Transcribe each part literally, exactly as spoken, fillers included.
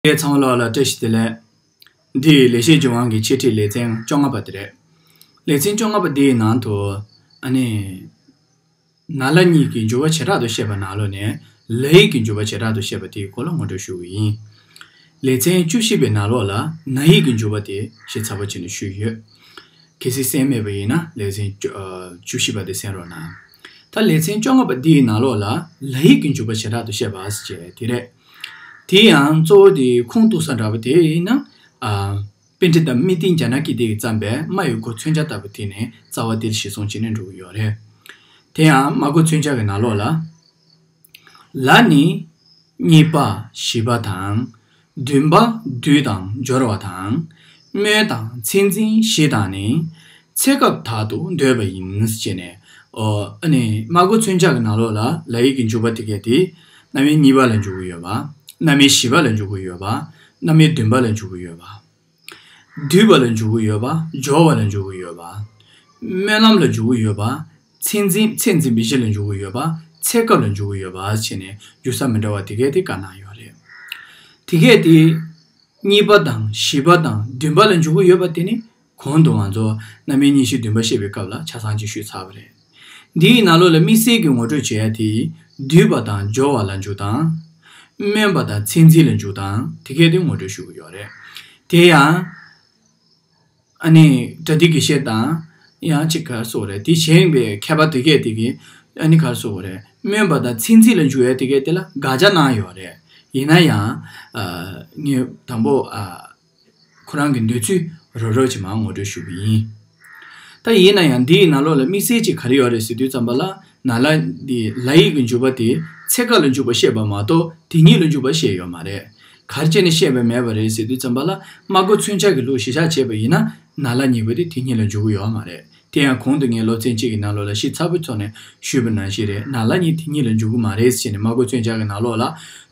ལས་ཚང་མ་ལོག་ལ་བཀྲ་ཤིས་བདེ་ལེགས། འདི་ཡི་ལེགས་བཤད་ལྗོན་དབང་གི་འཆད་ཁྲིད་ལེ་ཚན་བཅོ་ལྔ་པ་དེ་རེད། ལེ་ཚན་བཅོ་ལྔ་པ་འདིའི་ནང་དུ་ཨ་ནི། ན་ལ་གཉིས་ཀྱི་འཇུག་པ་བྱེ་བྲག་ཏུ་བཤད་པ་ནང་ལོགས་ནས་ལ་ཡིག་གི་འཇུག་པ་བྱེ་བྲག་ཏུ་བཤད་པ་དེའི་སྐོར་ལ་ངོ་སྤྲོད་ཞུ་གི་ཡིན། ལེ་ཚན་བཅུ་བཞི་པའི་ནང་ལོགས་ལ་ན་ཡིག་གི་འཇུག་པ་དེ་ཞིབ་ཚགས་པོ་བྱས་ནས་ཞུས་ཡོད། གལ་སྲིད་གསན་མེད་པ་ཡིན་ན་ལེ་ཚན་བཅུ་ཨ་བཅུ་བཞི་པ་དེ་གསན་རོགས་གནང་། ད་ལེ་ཚན་བཅོ་ལྔ་པ་འདིའི་ནང་ལོགས་ལ་ལ་ཡིག་གི་འཇུག་པ་བྱེ་བྲག་ཏུ་བཤད་པ་ཟེར་བྱས་དེ་རེད། དེ་ཡང་གཙོ་བོ་དེ་ཁུངས་གཏུགས་ས་འདྲ་པོ་དེ་ཡིན་ན། ཨ། པཎྜི་ཏ་སྨྲི་ལྡན་རྒྱ་ནག་གི་སྡེ་གིས་བརྩམས་པའི་སྨྲ་བའི་སྒོ་མཚོན་ཆ་ལྟ་བུ་དེ་ནས་རྩ་བ་དེར་གཞི་བཟུང་བྱས་ནས་འགྲོ་གི་ཡོད་རེད། དེ་ཡང་སྨྲ་སྒོ་མཚོན་ཆ་གི་ནང་ལོགས་ལ། ལ་ནི་གཉིས་པ་བཞི་པ་དང་། བདུན་པ་སྡུད་དང་སྦྱོར་བ་དང་། སྨོས་དང་ཚད་འཛིན་བཞི་དང་ནི། ཚེ་སྐབས་དག་ཏུ་འདོད་པ་ཡིན་ཞེས་ནས། ཨོ། ཨ་ནི་སྨྲ་སྒོ་མཚོན་ཆ་གི་ནང་ལོགས་ལ་ལ་ཡིག་གི་འཇུག་པ་དེ་གས་དེ། རྣམ་དབྱེ་གཉིས་པ་ལ་འཇུག་གི་ཡོད་པ། རྣམ་དབྱེ་བཞི་པ་ལ་འཇུག་གི་ཡོད་པ། རྣམ་དབྱེ་བདུན་པ་ལ་འཇུག་གི་ཡོད་པ། སྡུད་པ་ལ་འཇུག་གི་ཡོད་པ། སྦྱོར་བ་ལ་འཇུག་གི་ཡོད་པ། སྨོན་ལམ་ལ་འཇུག་གི་ཡོད་པ། ཚད་འཛིན་ཚད་འཛིན་པའི་གཞི་ལ་འཇུག་གི་ཡོད་པ། ཚེ་སྐབས་ལ་འཇུག་གི་ཡོད་པ་བྱས་ནས་འཇུག་ས་མི་འདྲ་བ་དེ་གས་དེ་བཀའ་གནང་ཡོད་རེད། དེ་གས་དེ། གཉིས་པ་དང་བཞི་པ་དང་བདུན་པ་ལ་འཇུག་གི་ཡོད་པ་དེ་ནི་གོང་དུ་ང་ཚོ་རྣམ་དབྱེ་གཉིས་བཞི་བདུན་པ་བཤད་པའི་སྐབས་ལ་ཆ་ཚང་ཅིག་ཞུས་ཚར་བ་རེད། འདིའི་ནང་ལོགས་ལ་དམིགས་བསལ་གྱི་ངོ་སྤྲོད་བྱེད་ཡ་དེ། སྡུད་པ་དང་སྦྱོར་བ་ལ་འཇུག་དང་། སྨོན་པ་དང་ཚད་འཛིན་ལ་འཇུག་དང་དེ་གས་དེ་ངོ་སྤྲོད་ཞུ་གི་ཡོད་རེད། དེ་ཡང་། ཨ་ནི་པྲ་ཏི་གི་ཤེས་དང་། ཡང་གཅིག་ག་རེ་ཟེར་དགོས་རེད། དེ་གཞན་པའི་མཁས་པ་དེ་གས་དེ་གིས་ཨ་ནི་ག་རེ་ཟེར་དགོས་རེད། སྨོན་པ་དང་ཚད་འཛིན་ལ་འཇུག་ཡ་དེ་གས་དེ་ལ་དགག་བྱ་གནང་ཡོད་རེད། ཡིན་ན་ཡང་། ཨ། ངས་དང་པོ། ཨ། ཁོ་རང་གི་འདོད་ཚུལ་རོབ་རོབ་ཅིག་མར་ངོ་སྤྲོད་ཞུ་གི་ཡིན། ད་ཡིན་ན་ཡང་འདིའི་ནང་ལོགས་ལ་དམིགས་བསལ་ཅིག་ག་རེ་ཡོད་རེད་ཟེར་དུས་ཙམ་པ་ལ། ན་ལ་འདི་ལ་ཡིག་གི་འཇུག་པ་དེ་ཚེ་སྐབས་ལ་འཇུག་པ་བཤད་པ་མ་གཏོགས་དེ་ཉིད་ལ་འཇུག་པ་བཤད་ཡོད་མ་རེད། ག་རེ་བྱས་ནས་བཤད་པ་མེད་པ་རེད་ཟེར་དུས་ཙམ་པ་ལ། སྨྲ་སྒོ་མཚོན་ཆ་གི་ལུགས་གཞི་བཞག་བྱས་པ་ཡིན་ན། ན་ལ་གཉིས་པོ་དེ་དེ་ཉིད་ལ་འཇུག་གི་ཡོད་མ་རེད། དེ་ཡང་གོང་དུ་ངས་སློབ་ཚན་གཅིག་གི་ནང་ལོགས་ལ་ཞིབ་ཚགས་པོའི་ཐོག་ནས་ཞུས་པ་ནང་བཞིན་རེད། ན་ལ་གཉིས་དེ་ཉིད་ལ་འཇུག་གི་མ་རེད་ཟེར་ནས་སྨྲ་སྒོ་མཚོན་ཆ་གི་ནང་ལོགས་ལ།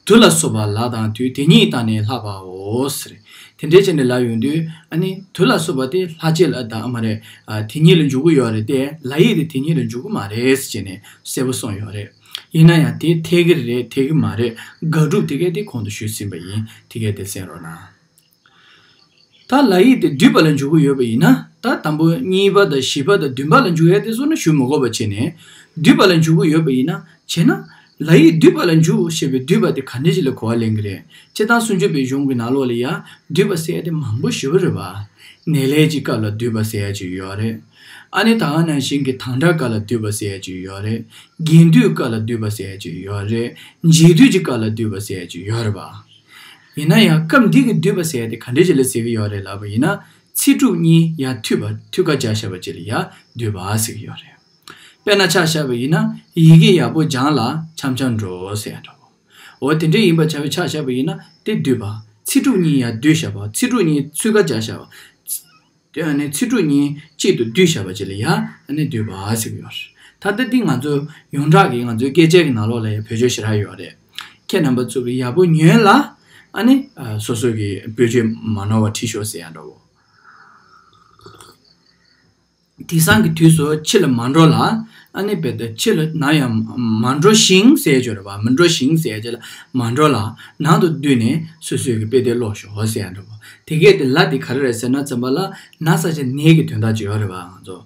དུ་ལ་སོགས་པ་ལ་དང་དུས་དེ་ཉིད་བཏང་ནས་ལྷག་པའོ་ཟེར། དེ་འདྲའི་བྱས་ནས་ལབ་ཡོང་དུས་ཨ་ནི་དུ་ལ་སོགས་པ་དེ་ལྷག་བཅས་ལ་དང་མ་རེད། ཨ། དེ་ཉིད་ལ་འཇུག་གི་ཡོད་རེད་དེ། ལ་ཡིག་དེ་དེ་ཉིད་ལ་འཇུག་གི་མ་རེད་ཟེར་ནས་གསལ་པོ་གསུངས་ཡོད་རེད། ཡིན་ན་ཡང་དེ་འཐད་ཀྱི་རེད་འཐད་ཀྱི་མ་རེད། དགག་སྒྲུབ་དེ་གས་དེ་གོང་དུ་ཞུས་ཟིན་པ་ཡིན། དེ་གས་དེ་གསན་རོགས་གནང་། ད་ལ་ཡིག་དེ་སྡུད་པ་ལ་འཇུག་གི་ཡོད་པ་ཡིན་ན། ད་དང་པོ་གཉིས་པ་དང་བཞི་པ་དང་བདུན་པ་ལ་འཇུག་ཡ་དེ་ཚོ་ནི་ཞུ་མི་དགོས་པ་བྱས་ནས། སྡུད་པ་ལ་འཇུག་གི་ཡོད་པ་ཡིན་ན། བྱས་ན། ལ་ཡིག་སྡུད་པ་ལ་འཇུག་ཞེས་པའི་སྡུད་པ་དེ་ག་འདྲ་ཞིག་ལ་གོ་བ་ལེན་གྱི་རེད། སྤྱིར་བཏང་སུམ་ཅུ་པའི་གཞུང་གི་ནང་ལོགས་ལ་ཡ། སྡུད་པ་ཟེར་ཡ་དེ་མང་པོ་ཞེ་པོ་རེད་པ། ནས་ལས་ཀྱི་སྐབས་ལ་སྡུད་པ་ཟེར་ཡ་ཅིག་ཡོད་རེད། ཨ་ནི་ད་ག་ནང་བཞིན་གྱི་དང་སྒྲ་སྐབས་ལ་སྡུད་པ་ཟེར་ཡ་ཅིག་ཡོད་རེད། རྒྱན་སྡུད་སྐབས་ལ་སྡུད་པ་ཟེར་ཡ་ཅིག་ཡོད་རེད། འབྱེད་སྡུད་ཀྱི་སྐབས་ལ་སྡུད་པ་ཟེར་ཡ་ཅིག་ཡོད་རེད་པ། ཡིན་ན་ཡང་སྐབས་འདི་གི་སྡུད་པ་ཟེར་ཡ་དེ་ག་འདྲ་ཅིག་ལ་ཟེར་གྱི་ཡོད་རེད་ལབ་པ་ཡིན་ན། ཚིག་གྲུབ་གཉིས་ཡར་མཐུད་པ་མཐུད་ཀ་སྦྱར་བཞག་པ་ཅིག་ལ་ཡར་སྡུད་པ་ཟེར་གྱི་ཡོད་རེད། དཔེར་ན་ཆ་བཞག་པ་ཡིན་ན། ཡི་གེ་ཡག་པོ་སྦྱངས་ལ་འཆམ་འཆམ་འགྲོ་ཟེར་ཡ་འདྲ་བོ། འོ་དེ་འདྲ་ཡིན་པ་བྱ་བའི་ཆ་བཞག་པ་ཡིན་ན་དེ་སྡུད་པ། ཚིག་གྲུབ་གཉིས་ཡར་བསྡུས་བཞག་པ། ཚིག་གྲུབ་གཉིས་ཚུད་ཀ་སྦྱར་བཞག་པ། དེ་ནས་ཚིག་གྲུབ་གཉིས་གཅིག་ཏུ་བསྡུས་བཞག་པ་ཅིག་ལ་ཡ་ཨ་ནི་སྡུད་པ་ཟེར་གྱི་ཡོད་རེད། ད་ལྟ་འདི་ང་ཚོ་ཡོངས་གྲགས་ཀྱི་ང་ཚོའི་སྐད་ཆའི་གི་ནང་ལོགས་ལ་ཡ་བེད་སྤྱོད་ཞེ་དྲག་ཡོད་རེད། ཁྱེད་རྣམ་པ་ཚོ་གི་ཡག་པོ་ཉོན་ལ། ཨ་ནི་སོ་སོ་གི་བེད་སྤྱོད་མ་ནོར་བ་བྲིས་ཤོག་ཟེར་ཡ་འདྲ་བོ། དེང་སང་གི་དུས་སུ་ཕྱི་ལ་མ་འགྲོ་ལ། ཨ་ནི་རྦད་དེ་ཕྱི་ལ་ནང་ཡང་མ་འགྲོ་ཞིང་ཟེར་ཡ་ཅིག་ཡོད་རེད་པ། མི་འགྲོ་ཞིང་ཟེར་ཡ་ཅིག་ལ་མ་འགྲོ་ལ། ནང་དུ་འདུས་ནས་སོ་སོའི་གི་དཔེ་དེབ་ཀློག་ཤོག་ཟེར་ཡ་འདྲ་བོ། དེ་གས་དེ་ལ་དེ་ག་རེ་རེད་ཟེར་ན་ཙམ་པ་ལ་ན་ས་ཆ་ནས་ཀྱི་དོན་དག་ཅིག་ཡོད་རེད་པ། ང་ཚོ་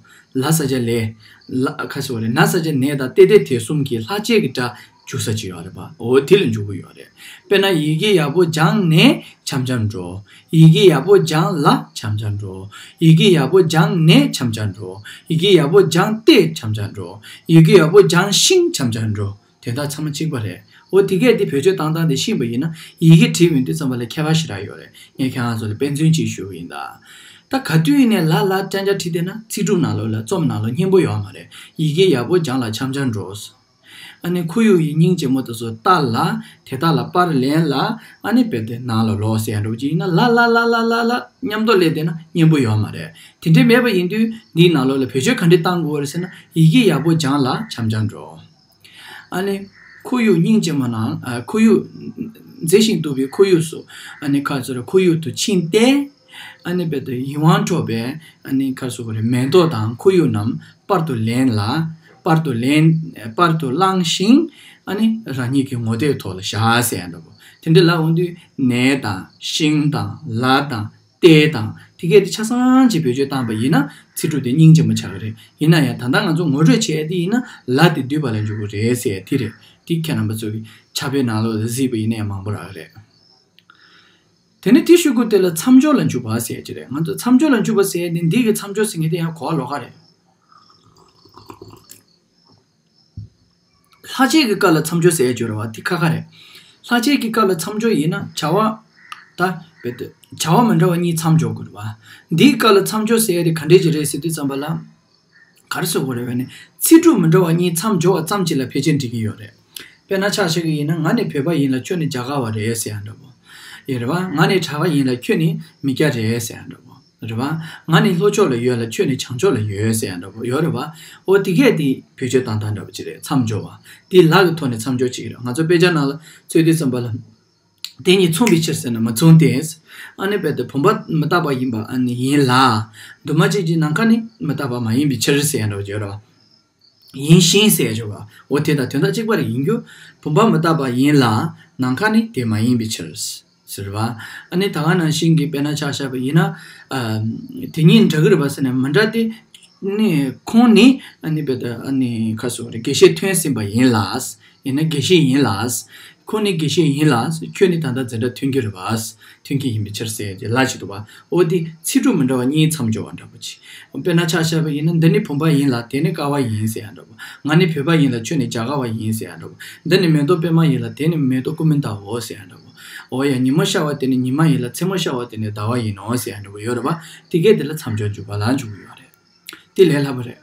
ལ་ས་ཆ་ལས། ལ་ཁ་ཟེར་བ་རེད། ན་ས་ཆ་ནས་དང་ཏེ་ཏེ་དེ་གསུམ་གྱི་ལྷག་བཅས་ཀྱི་སྒྲ་འཇུག་ས་ཅིག་ཡོད་རེད་པ། འོ་དེ་ལ་འཇུག་གི་ཡོད་རེད། དཔེར་ན་ཡི་གེ་ཡག་པོ་སྦྱངས་ནས་འཆམ་འཆམ་འགྲོ། ཡི་གེ་ཡག་པོ་སྦྱངས་ལ་འཆམ་འཆམ་འགྲོ། ཡི་གེ་ཡག་པོ་སྦྱངས་ནས་འཆམ་འཆམ་འགྲོ། ཡི་གེ་ཡག་པོ་སྦྱངས་ཏེ་འཆམ་འཆམ་འགྲོ། ཡི་གེ་ཡག་པོ་སྦྱངས་ཤིང་འཆམ་འཆམ་འགྲོ། དེ་དག་ཚང་མ་གཅིག་པ་རེད། འོ་དེ་གས་དེ་བེད་སྤྱོད་བཏང་སྟངས་དེ་ཤེས་པ་ཡིན་ན་ཡི་གེ་བྲིས་ཡོང་དུས་ཙམ་པ་ལ་ཁྱད་པར་ཞེ་དྲག་ཡོད་རེད། ངས་ཁྱེད་རང་ཚོ་ལ་དཔེ་མཚོན་གཅིག་ཞུ་གི་ཡིན་ད། ད་ག་དུས་ཡིན་ནའི་ལ་ལ་ཏྲ་འཇའ་བྲིས་བསྡད་ན་ཚིག་གྲུབ་ནང་ལོགས་ལ་རྩོམ་ནང་ལོགས་སྙན་པོ་ཡོད་མ་རེད། ཡི་གེ་ཡག་པོ་སྦྱངས་ལ་འཆམ་འཆམ་འགྲོ། ཨ་ནི་ཁོར་ཡུག་ཡིན་སྙིང་རྗེ་མོ་དེ་ཚོ་ལྟ་ལ། དེ་དག་ལ་པར་ལེན་ལ། ཨ་ནི་རྦད་དེ་ནང་ལ་ལོག་ཟེར་ཡ་འདྲ་བོ་ཅིག་ཡིན་ན་ལ་ལ་ལ་ལ་ལ་ལ་མཉམ་དུ་སླེབས་བསྡད་ན་སྙན་པོ་ཡོད་མ་རེད། དེ་འདྲ་མེད་པ་ཡིན་དུས་འདིའི་ནང་ལོགས་ལ་བེད་སྤྱོད་ག་འདྲ་བཏང་དགོས་རེད་ཟེར་ན་ཡི་གེ་ཡག་པོ་སྦྱངས་ལ་འཆམ་འཆམ་འགྲོ། ཨ་ནི་ཁོར་ཡུག་སྙིང་རྗེ་མོ་ནང་། ཨ། ཁོར་ཡུག་མཛེས་ཤིང་སྡུག་པའི་ཁོར་ཡུག་སུ། ཨ་ནི་ཁ་ཚུར་ཁོར་ཡུག་ཏུ་ཕྱིན་ཏེ། ཨ་ནི་རྦད་དེ་ཡིད་དབང་འཕྲོག་པའི། ཨ་ནི་ཁ་ཚུར་གོ་རེ་མེ་ཏོག་དང་ཁོར་ཡུག་རྣམས་པར་དུ་ལེན་ལ། པར་དུ་ལེན། པར་དུ་བླངས་ཤིང་ ཨ་ནི་རང་ཉིད་ཀྱི་ངོ་དེབ་ཐོག་ལ་བཞག་ཟེར་ཡ་འདྲ་པོ། དེ་འདྲ་ལབ་འོང་དུས་ནས་དང་ཤིང་དང་ལ་དང་ཏེ་དང་དེ་གས་དེ་ཆ་ཚང་ཅིག་བེད་སྤྱོད་བཏང་པ་ཡིན་ན་ཚིག་གྲུབ་དེ་སྙིང་རྗེ་མོ་ཆགས་ཀྱི་རེད། ཡིན་ན་ཡང་ད་ལྟ་ང་ཚོ་ངོ་སྤྲོད་བྱས་དེ་ཡིན་ན་ལ་དེ་བསྡུས་པ་ལ་འཇུག་གི་རེད་ཟེར་ཡ་དེ་རེད། དེ་ཁྱེད་རྣམ་པ་ཚོ་གི་ཕྱག་དཔེ་ནང་ལོགས་ལ་གཟིགས་པ་ཡིན་ན་ཡང་མང་པོ་རག་གི་རེད། དེ་ནས་དེའི་གཞུག་གུ་དེ་ལ་མཚམས་སྦྱོར་ལ་འཇུག་པ་ཟེར་གྱི་རེད། ང་ཚོ་མཚམས་སྦྱོར་ལ་འཇུག་པ་ཟེར་ཡ་དེ་འདི་གི་མཚམས་སྦྱོར་ཟེར་མཁན་དེ་ཡང་གོ་བ་ལོགས་ཀ་རེད། ལྷག་བཅས་ཀྱི་སྐབས་ལ་མཚམས་སྦྱོར་ཟེར་ཡ་ཅིག་ཡོད་རེད་བ། དེ་ཁ་ཁ་རེད། ལྷག་བཅས་ཀྱི་སྐབས་ལ་མཚམས་སྦྱོར་ཡིན་ན་བྱ་བ། ད་བྱ་བ་མི་འདྲ་བ་གཉིས་མཚམས་སྦྱོར་དགོས་རེད་བ། འདིའི་སྐབས་ལ་མཚམས་སྦྱོར་ཟེར་ཡ་དེ་ག་འདྲས་ཅིག་རེད་ཟེར་དུས་ཙམ་པ་ལ། ག་རེ་ཟེར་དགོས་རེད་བས་ནི། ཚིག་གྲུབ་མི་འདྲ་བ་གཉིས་མཚམས་སྦྱོར་བ་ཙམ་ཅིག་ལ་ཕལ་ཆེར་འགྲིག་གི་ཡོད་རེད། དཔེར་ན་ཆ་བཞག་གི་ཡིན་ན། ང་ནི་བོད་པ་ཡིན་ལ་ཁྱོད་ནི་རྒྱ་གར་བ་རེད་ཟེར་ཡ་འདྲ་པོ། ཡོད་རེད་བ། ང་ནི་གྲྭ་པ་ཡིན་ལ་ཁྱོད་ནི་མི་སྐྱ་རེད་ཟེར་ཡ་འདྲ་པོ། རེད་བ། ང་ནི་ལྷོ་ཕྱོགས་ལ་ཡོད་ལ་ཁྱོད་ནི་བྱང་ཕྱོགས་ལ་ཡོད་ཟེར་ཡ་འདྲ་པོ་ཡོད་རེད་བ། འོ་དེ་གས་དེ་བེད་སྤྱོད་བཏང་སྟངས་འདྲ་པོ་ཅིག་རེད། མཚམས་སྦྱོར་བ། དེ་ལ་གི་ཐོག་ནས་མཚམས་སྦྱོར་བྱེད་ཀྱི་རེད། ང་ཚོ་དཔེ་ཆ་ནང་ལ་འཚོལ་དུས་ཙམ་པ་ལ། དེ་གཉིས་མཚུངས་པའི་ཕྱིར་ཟེར་ན་མ་མཚུངས་ཏེ། ཨ་ནི་རྦད་དེ་བུམ་པ་མི་རྟག་པ་ཡིན་པ་ཨ་ནི་ཡིན་ལ། འདུས་མ་བྱས་ཀྱི་ནམ་མཁའ་ནི་མི་རྟག་པ་མ་ཡིན་པའི་ཕྱིར་ཟེར་ཡ་འདྲ་པོ་ཅིག་ཡོད་རེད་བ། ཡིན་ཞིང་ཟེར་ཡ་ཅིག་ཡོད་པ། འོ་དེ་དང་དོན་དག་གཅིག་པ་རེད། ཡིན་རྒྱུ། བུམ་པ་མི་རྟག་པ་ཡིན་ལ། ནམ་མཁའ་ནི་དེ་མ་ཡིན་པའི་ཕྱིར། ཟེར་བ། ཨ་ནི་ད་ག་ནང་བཞིན་གྱི་དཔེར་ན་ཆ་བཞག་པ་ཡིན་ན། ཨ། དེ་གཉིས་འདྲ་གི་རེད་པ་ཟེར་ནས་མི་འདྲ་སྟེ། ནི་ཁོང་ནི་ཨ་ནི་རྦད་དེ་ཨ་ནི་ཁ་སོ་རེ་དགེ་བཤེས་ཐོན་ཟིན་པ་ཡིན་ལ། ཡིན་ན་དགེ་བཤེས་ཡིན་ལ། ཁོང་ནི་དགེ་བཤེས་ཡིན་ལ། ཁྱོད་ནི་ད་ལྟ་འཛིན་གྲྭ་ཐོན་གྱི་རེད་པ། ཐོན་གྱི་ཡིན་པའི་ཕྱིར་ཟེར་གྱི་ལ་ཞིག་འདུག་པ། འོ་དེ་ཚིག་གྲུབ་མི་འདྲ་བ་གཉིས་མཚམས་སྦྱོར་བ་འདྲ་པོ་ཅིག་དཔེར་ན་ཆ་བཞག་པ་ཡིན་ན། འདི་ནི་བུམ་པ་ཡིན་ལ་དེ་ནི་ཀ་བ་ཡིན་ཟེར་ཡ་འདྲ་པོ། ང་ནི་བོད་པ་ཡིན་ལ་ཁྱོད་ནི་རྒྱ་གར་བ་ཡིན་ཟེར་ཡ་འདྲ་པོ། འདི་ནི་མེ་ཏོག་པད་མ་ཡིན་ལ་དེ་ནི་མེ་ཏོག་ཀུ་མུན་ཏའོ་ཟེར་ཡ་འདྲ་པོ། འོ་ཡ། ཉི་མ་ཤར་བ་དེ་ནི་ཉི་མ་ཡིན་ལ་མཚན་མོ་ཤར་བ་དེ་ནི་ཟླ་བ་ཡིན་ནོ་ཟེར་ཡ་འདྲ་པོ་ཡོད་རེད་པ། དེ་གས་དེ་ལ་མཚམས་སྦྱོར་འཇུག་པ་ལ་འཇུག་གི་ཡོད་རེད། དེ་ལས་སླ་པོ་རེད།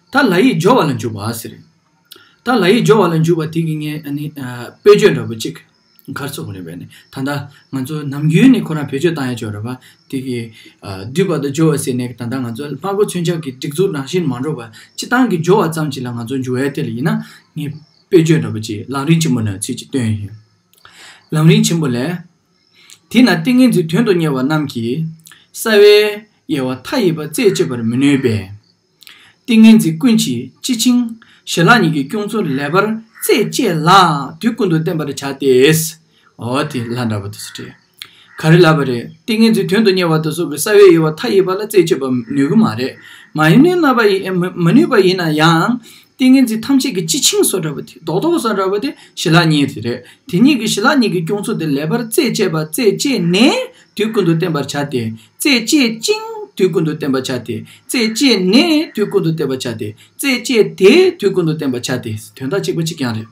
ད་ལ་ཡིག་སྦྱོར་བ་ལ་འཇུག་པ་ཟེར། ད་ལ་ཡིག་སྦྱོར་བ་ལ་འཇུག་པ་དེ་གི་ངས་ཨ་ནི་ཨ་དཔེ་བརྗོད་འདྲ་པོ་གཅིག་ག་རེ་ཟེར་དགོས་རེད་པས་ནི། ད་ལྟ་ང་ཚོ་ནམ་རྒྱུན་ནས་ཁོ་རང་བེད་སྤྱོད་བཏང་ཡ་ཅིག་ཡོད་རེད་པ། དེ་གི་ཨ་བསྡུས་པ་དང་སྦྱོར་བ་ཟེར་ནས་ད་ལྟ་ང་ཚོ་སྨྲ་སྒོ་མཚོན་ཆ་གི་སྒྲིག་འཛུགས་ནང་བཞིན་མ་འགྲོ་བར་སྤྱིར་བཏང་གི་སྦྱོར་བ་ཙམ་ཅིག་ལ་ང་ཚོ་འཇུག་ཡ་དེ་ལ་ཡིན་ན། ངས་དཔེ་བརྗོད་འདྲ་པོ་ཅིག་ལམ་རིམ་ཆེན་པོ་ནས་ཚིག་ཅིག་བཏོན་ཡིན། ལམ་རིམ་ཆེན་པོ་ལས། དེས་ན་ཏིང་ངེ་འཛིན་དོན་དུ་གཉེར་བ་རྣམས་ཀྱིས་རྩ་བའི་དབྱེ་བ་མཐའ་ཡས་པ་རྩད་གཅོད་པར་མི་ནུས་པས། ཏིང་ངེ་འཛིན་ཀུན་གྱི་སྤྱི་ཆིངས་ཞི་ལྷག་གཉིས་ཀྱི་སྐྱོང་ཚུལ་ལེགས་པར་རྩད་གཅོད་ལ་དུས་ཀུན་ཏུ་བསྟེན་པར་བྱ་སྟེ། འོ་དེ་ལ་འདྲ་པོ་དེ་ཚོ་སྤྲད། ག་རེ་ལབ་པ་རེད། ཏིང་ངེ་འཛིན་དོན་དུ་གཉེར་བ་དེ་ཚོ་གི་རྩ་བའི་དབྱེ་བ་མཐའ་ཡས་པ་ལ་རྩད་གཅོད་པ་ནུས་གི་མ་རེད། མ་ཡིན་ནུས་ན་པ་ཡིན་མི་མི་ནུས་པ་ཡིན་ན་ཡང་། ཏིང་ངེ་འཛིན་ཐམས་ཅད་ཀྱི་སྤྱི་ཆིངས་སུ་འདྲ་བ་དེ་རྡོག་རྡོག་སུ་འདྲ་བ་དེ་ཞི་ལྷག་གཉིས་དེ་རེད། དེ་གཉིས་ཀྱི་ཞི་ལྷག་གཉིས་ཀྱི་སྐྱོང་ཚུལ་དེ་ལེགས་པར་རྩད་གཅོད་པ་རྩད་གཅོད་ནས་དུས་ཀུན་ཏུ་བསྟེན་པར་བྱ་སྟེ། རྩད་གཅོད་ཅིང་དུས་ཀུན་ཏུ་བསྟེན་པར་བྱ་སྟེ། རྩད་གཅོད་ནས་དུས་ཀུན་ཏུ་བསྟེན་པར་བྱ་སྟེ། རྩད་གཅོད་དེ་དུས་ཀུན་ཏུ་བསྟེན་པར་བྱ་སྟེ། དོན་དག་གཅིག་པ་གཅིག་རྐྱང་རེད།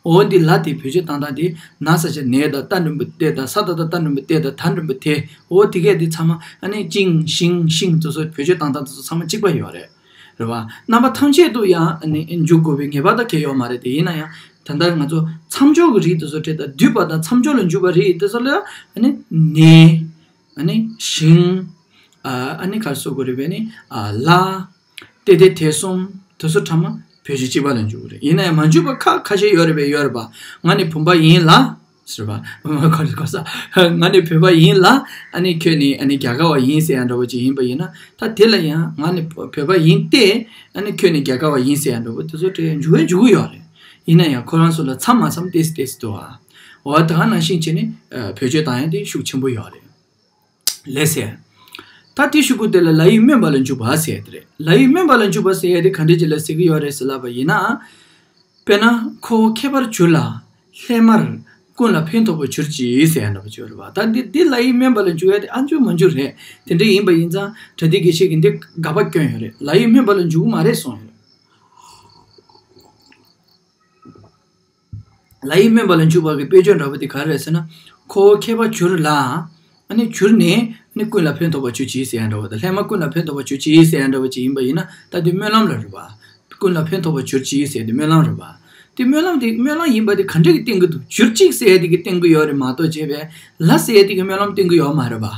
འོ་འདི་ལ་དེ་བེད་སྤྱོད་བཏང་སྟངས་དེ། ན་ས་ཆ་ནས་དང་རྟ་འགྲེང་བུ་དེ་དང་ས་ད་ད་རྟ་འགྲེང་བུ་དེ་དང་ད་འགྲེང་བུ་དེ། འོ་དེ་གས་དེ་ཚང་མ་ཨ་ནི་ཅིང་ཞིང་ཤིང་དེ་ཚོ་བེད་སྤྱོད་བཏང་སྟངས་དེ་ཚོ་ཚང་མ་གཅིག་པ་ཡོད་རེད། རེད་བ། རྣམ་པ་ཐམས་ཅད་དུ་ཡང་ཨ་ནི་འཇུག་དགོས་པའི་ངེས་པ་ད་གང་ཡང་ཡོད་མ་རེད་དེ། ཡིན་ན་ཡང་ད་ལྟ་ང་ཚོ་མཚམས་སྦྱོར་གྱི་རིགས་དེ་ཚོ་བྲིས་དང་བསྡུས་པ་དང་མཚམས་སྦྱོར་ལ་འཇུག་པ་རིགས་དེ་ཚོ་ལ་ཨ་ནི་ནས། ཨ་ནི་ཞིང་། ཨ་ཨ་ནི་ག་རེ་ཟེར་དགོས་རེད་པས་ནི། ཨ་ལ། ཏེ་དེ་དེ་གསུམ་དེ་ཚོ་ཚང་མ་བེད་སྤྱོད་གཅིག་པ་ལ་འཇུག་གི་རེད། ཡིན་ན་ཡང་མ་འཇུག་པ་ཁ་ཁ་ཤས་ཡོད་རེད་པས། ཡོད་རེད་པ། ང་ནི་བུམ་པ་ཡིན་ལ། ཟེར་བ། ག་རེ་ག་ས། ང་ནི་བོད་པ་ཡིན་ལ། ཨ་ནི་ཁྱོད་ནི་ཨ་ནི་རྒྱ་གར་བ་ཡིན་ཟེར་ཡ་འདྲ་བོ་ཅིག་ཡིན་པ་ཡིན་ན། ད་དེ་ལ་ཡང་ང་ནི་བོད་པ་ཡིན་ཏེ། ཨ་ནི་ཁྱོད་ནི་རྒྱ་གར་བ་ཡིན་ཟེར་ཡ་འདྲ་བོ་དེ་ཚོ་དེ་འཇུག་པའི་འཇུག་གི་ཡོད་རེད། ཡིན་ན་ཡང་ཁོ་རང་ཚོ་ལ་མཚམས་མ་མཚམས་ཏོག་ཙམ་ཏོག་ཙམ་འདུག་ཨ། འོ་ད་ག་ནང་བཞིན་བྱས་ནས་བེད་སྤྱོད་བཏང་ཡ་དེ་ཤུགས་ཆེན་པོ་ཡོད་རེད། ལགས་སེ། ད་དེའི་གཞུག་གུ་དེ་ལ་ལ་ཡིག་སྨོན་པ་ལ་འཇུག་པ་ཟེར་ཡ་དེ་རེད། ལ་ཡིག་སྨོན་པ་ལ་འཇུག་པ་ཟེར་ཡ་དེ་ག་འདྲ་ཅིག་ལ་ཟེར་གྱི་ཡོད་རེད་ཟེར་ལབ་པ་ཡིན་ན། དཔེར་ན་ཁོ་བོ་མཁས་པར་གྱུར་ལ། སླད་མར་ཀུན་ལ་ཕན་ཐོགས་པར་གྱུར་ཅིག་ཟེར་ཡ་འདྲ་པོ་ཅིག་ཡོད་རེད་པ། ད་འདི་འདི་ལ་ཡིག་སྨོན་པ་ལ་འཇུག་ཡ་དེ་ཨ་འཇུག་མ་འཇུག་རེད། དེ་འདྲ་ཡིན་པ་ཡིན་ཙང་གྲ་སྒྲིག་དགེ་བཤེས་ཀྱིས་འདི་དགག་པ་བསྐྱོན་ཡོད་རེད། ལ་ཡིག་སྨོན་པ་ལ་འཇུག་གི་མ་རེད་གསུངས་ཡོད་རེད། ལ་ཡིག་སྨོན་པ་ལ་འཇུག་པ་གི་དཔེ་བརྗོད་འདྲ་པོ་དེ་ག་རེ་རེད་ཟེར་ན། ཁོ་བོ་མཁས་པར་གྱུར་ལ། ཨ་ནི་གྱུར་ནས་ཨ་ནི་ཀུན་ལ་ཕན་ཐོགས་པར་གྱུར་ཅིག་ཟེར་ཡ་འདྲ་པོ་དང་། སླད་མར་ཀུན་ལ་ཕན་ཐོགས་པར་གྱུར་ཅིག་ཟེར་ཡ་འདྲ་པོ་ཅིག་ཡིན་པ་ཡིན་ན། ད་དེ་སྨོན་ལམ་ལ་རེད་པ། ཀུན་ལ་ཕན་ཐོགས་པར་གྱུར་ཅིག་ཟེར་དེ་སྨོན་ལམ་རེད་པ། དེ་སྨོན་ལམ་དེ་སྨོན་ལམ་ཡིན་པ་དེ་ག་འདྲ་གི་བསྟན་གི་འདུག་གྱུར་ཅིག་ཟེར་ཡ་དེ་གི་བསྟན་གི་ཡོད་རེད་མ་གཏོགས་བྱས་པས་ལ་ཟེར་ཡ་དེ་གི་སྨོན་ལམ་བསྟན་གི་ཡོད་མ་རེད་པ།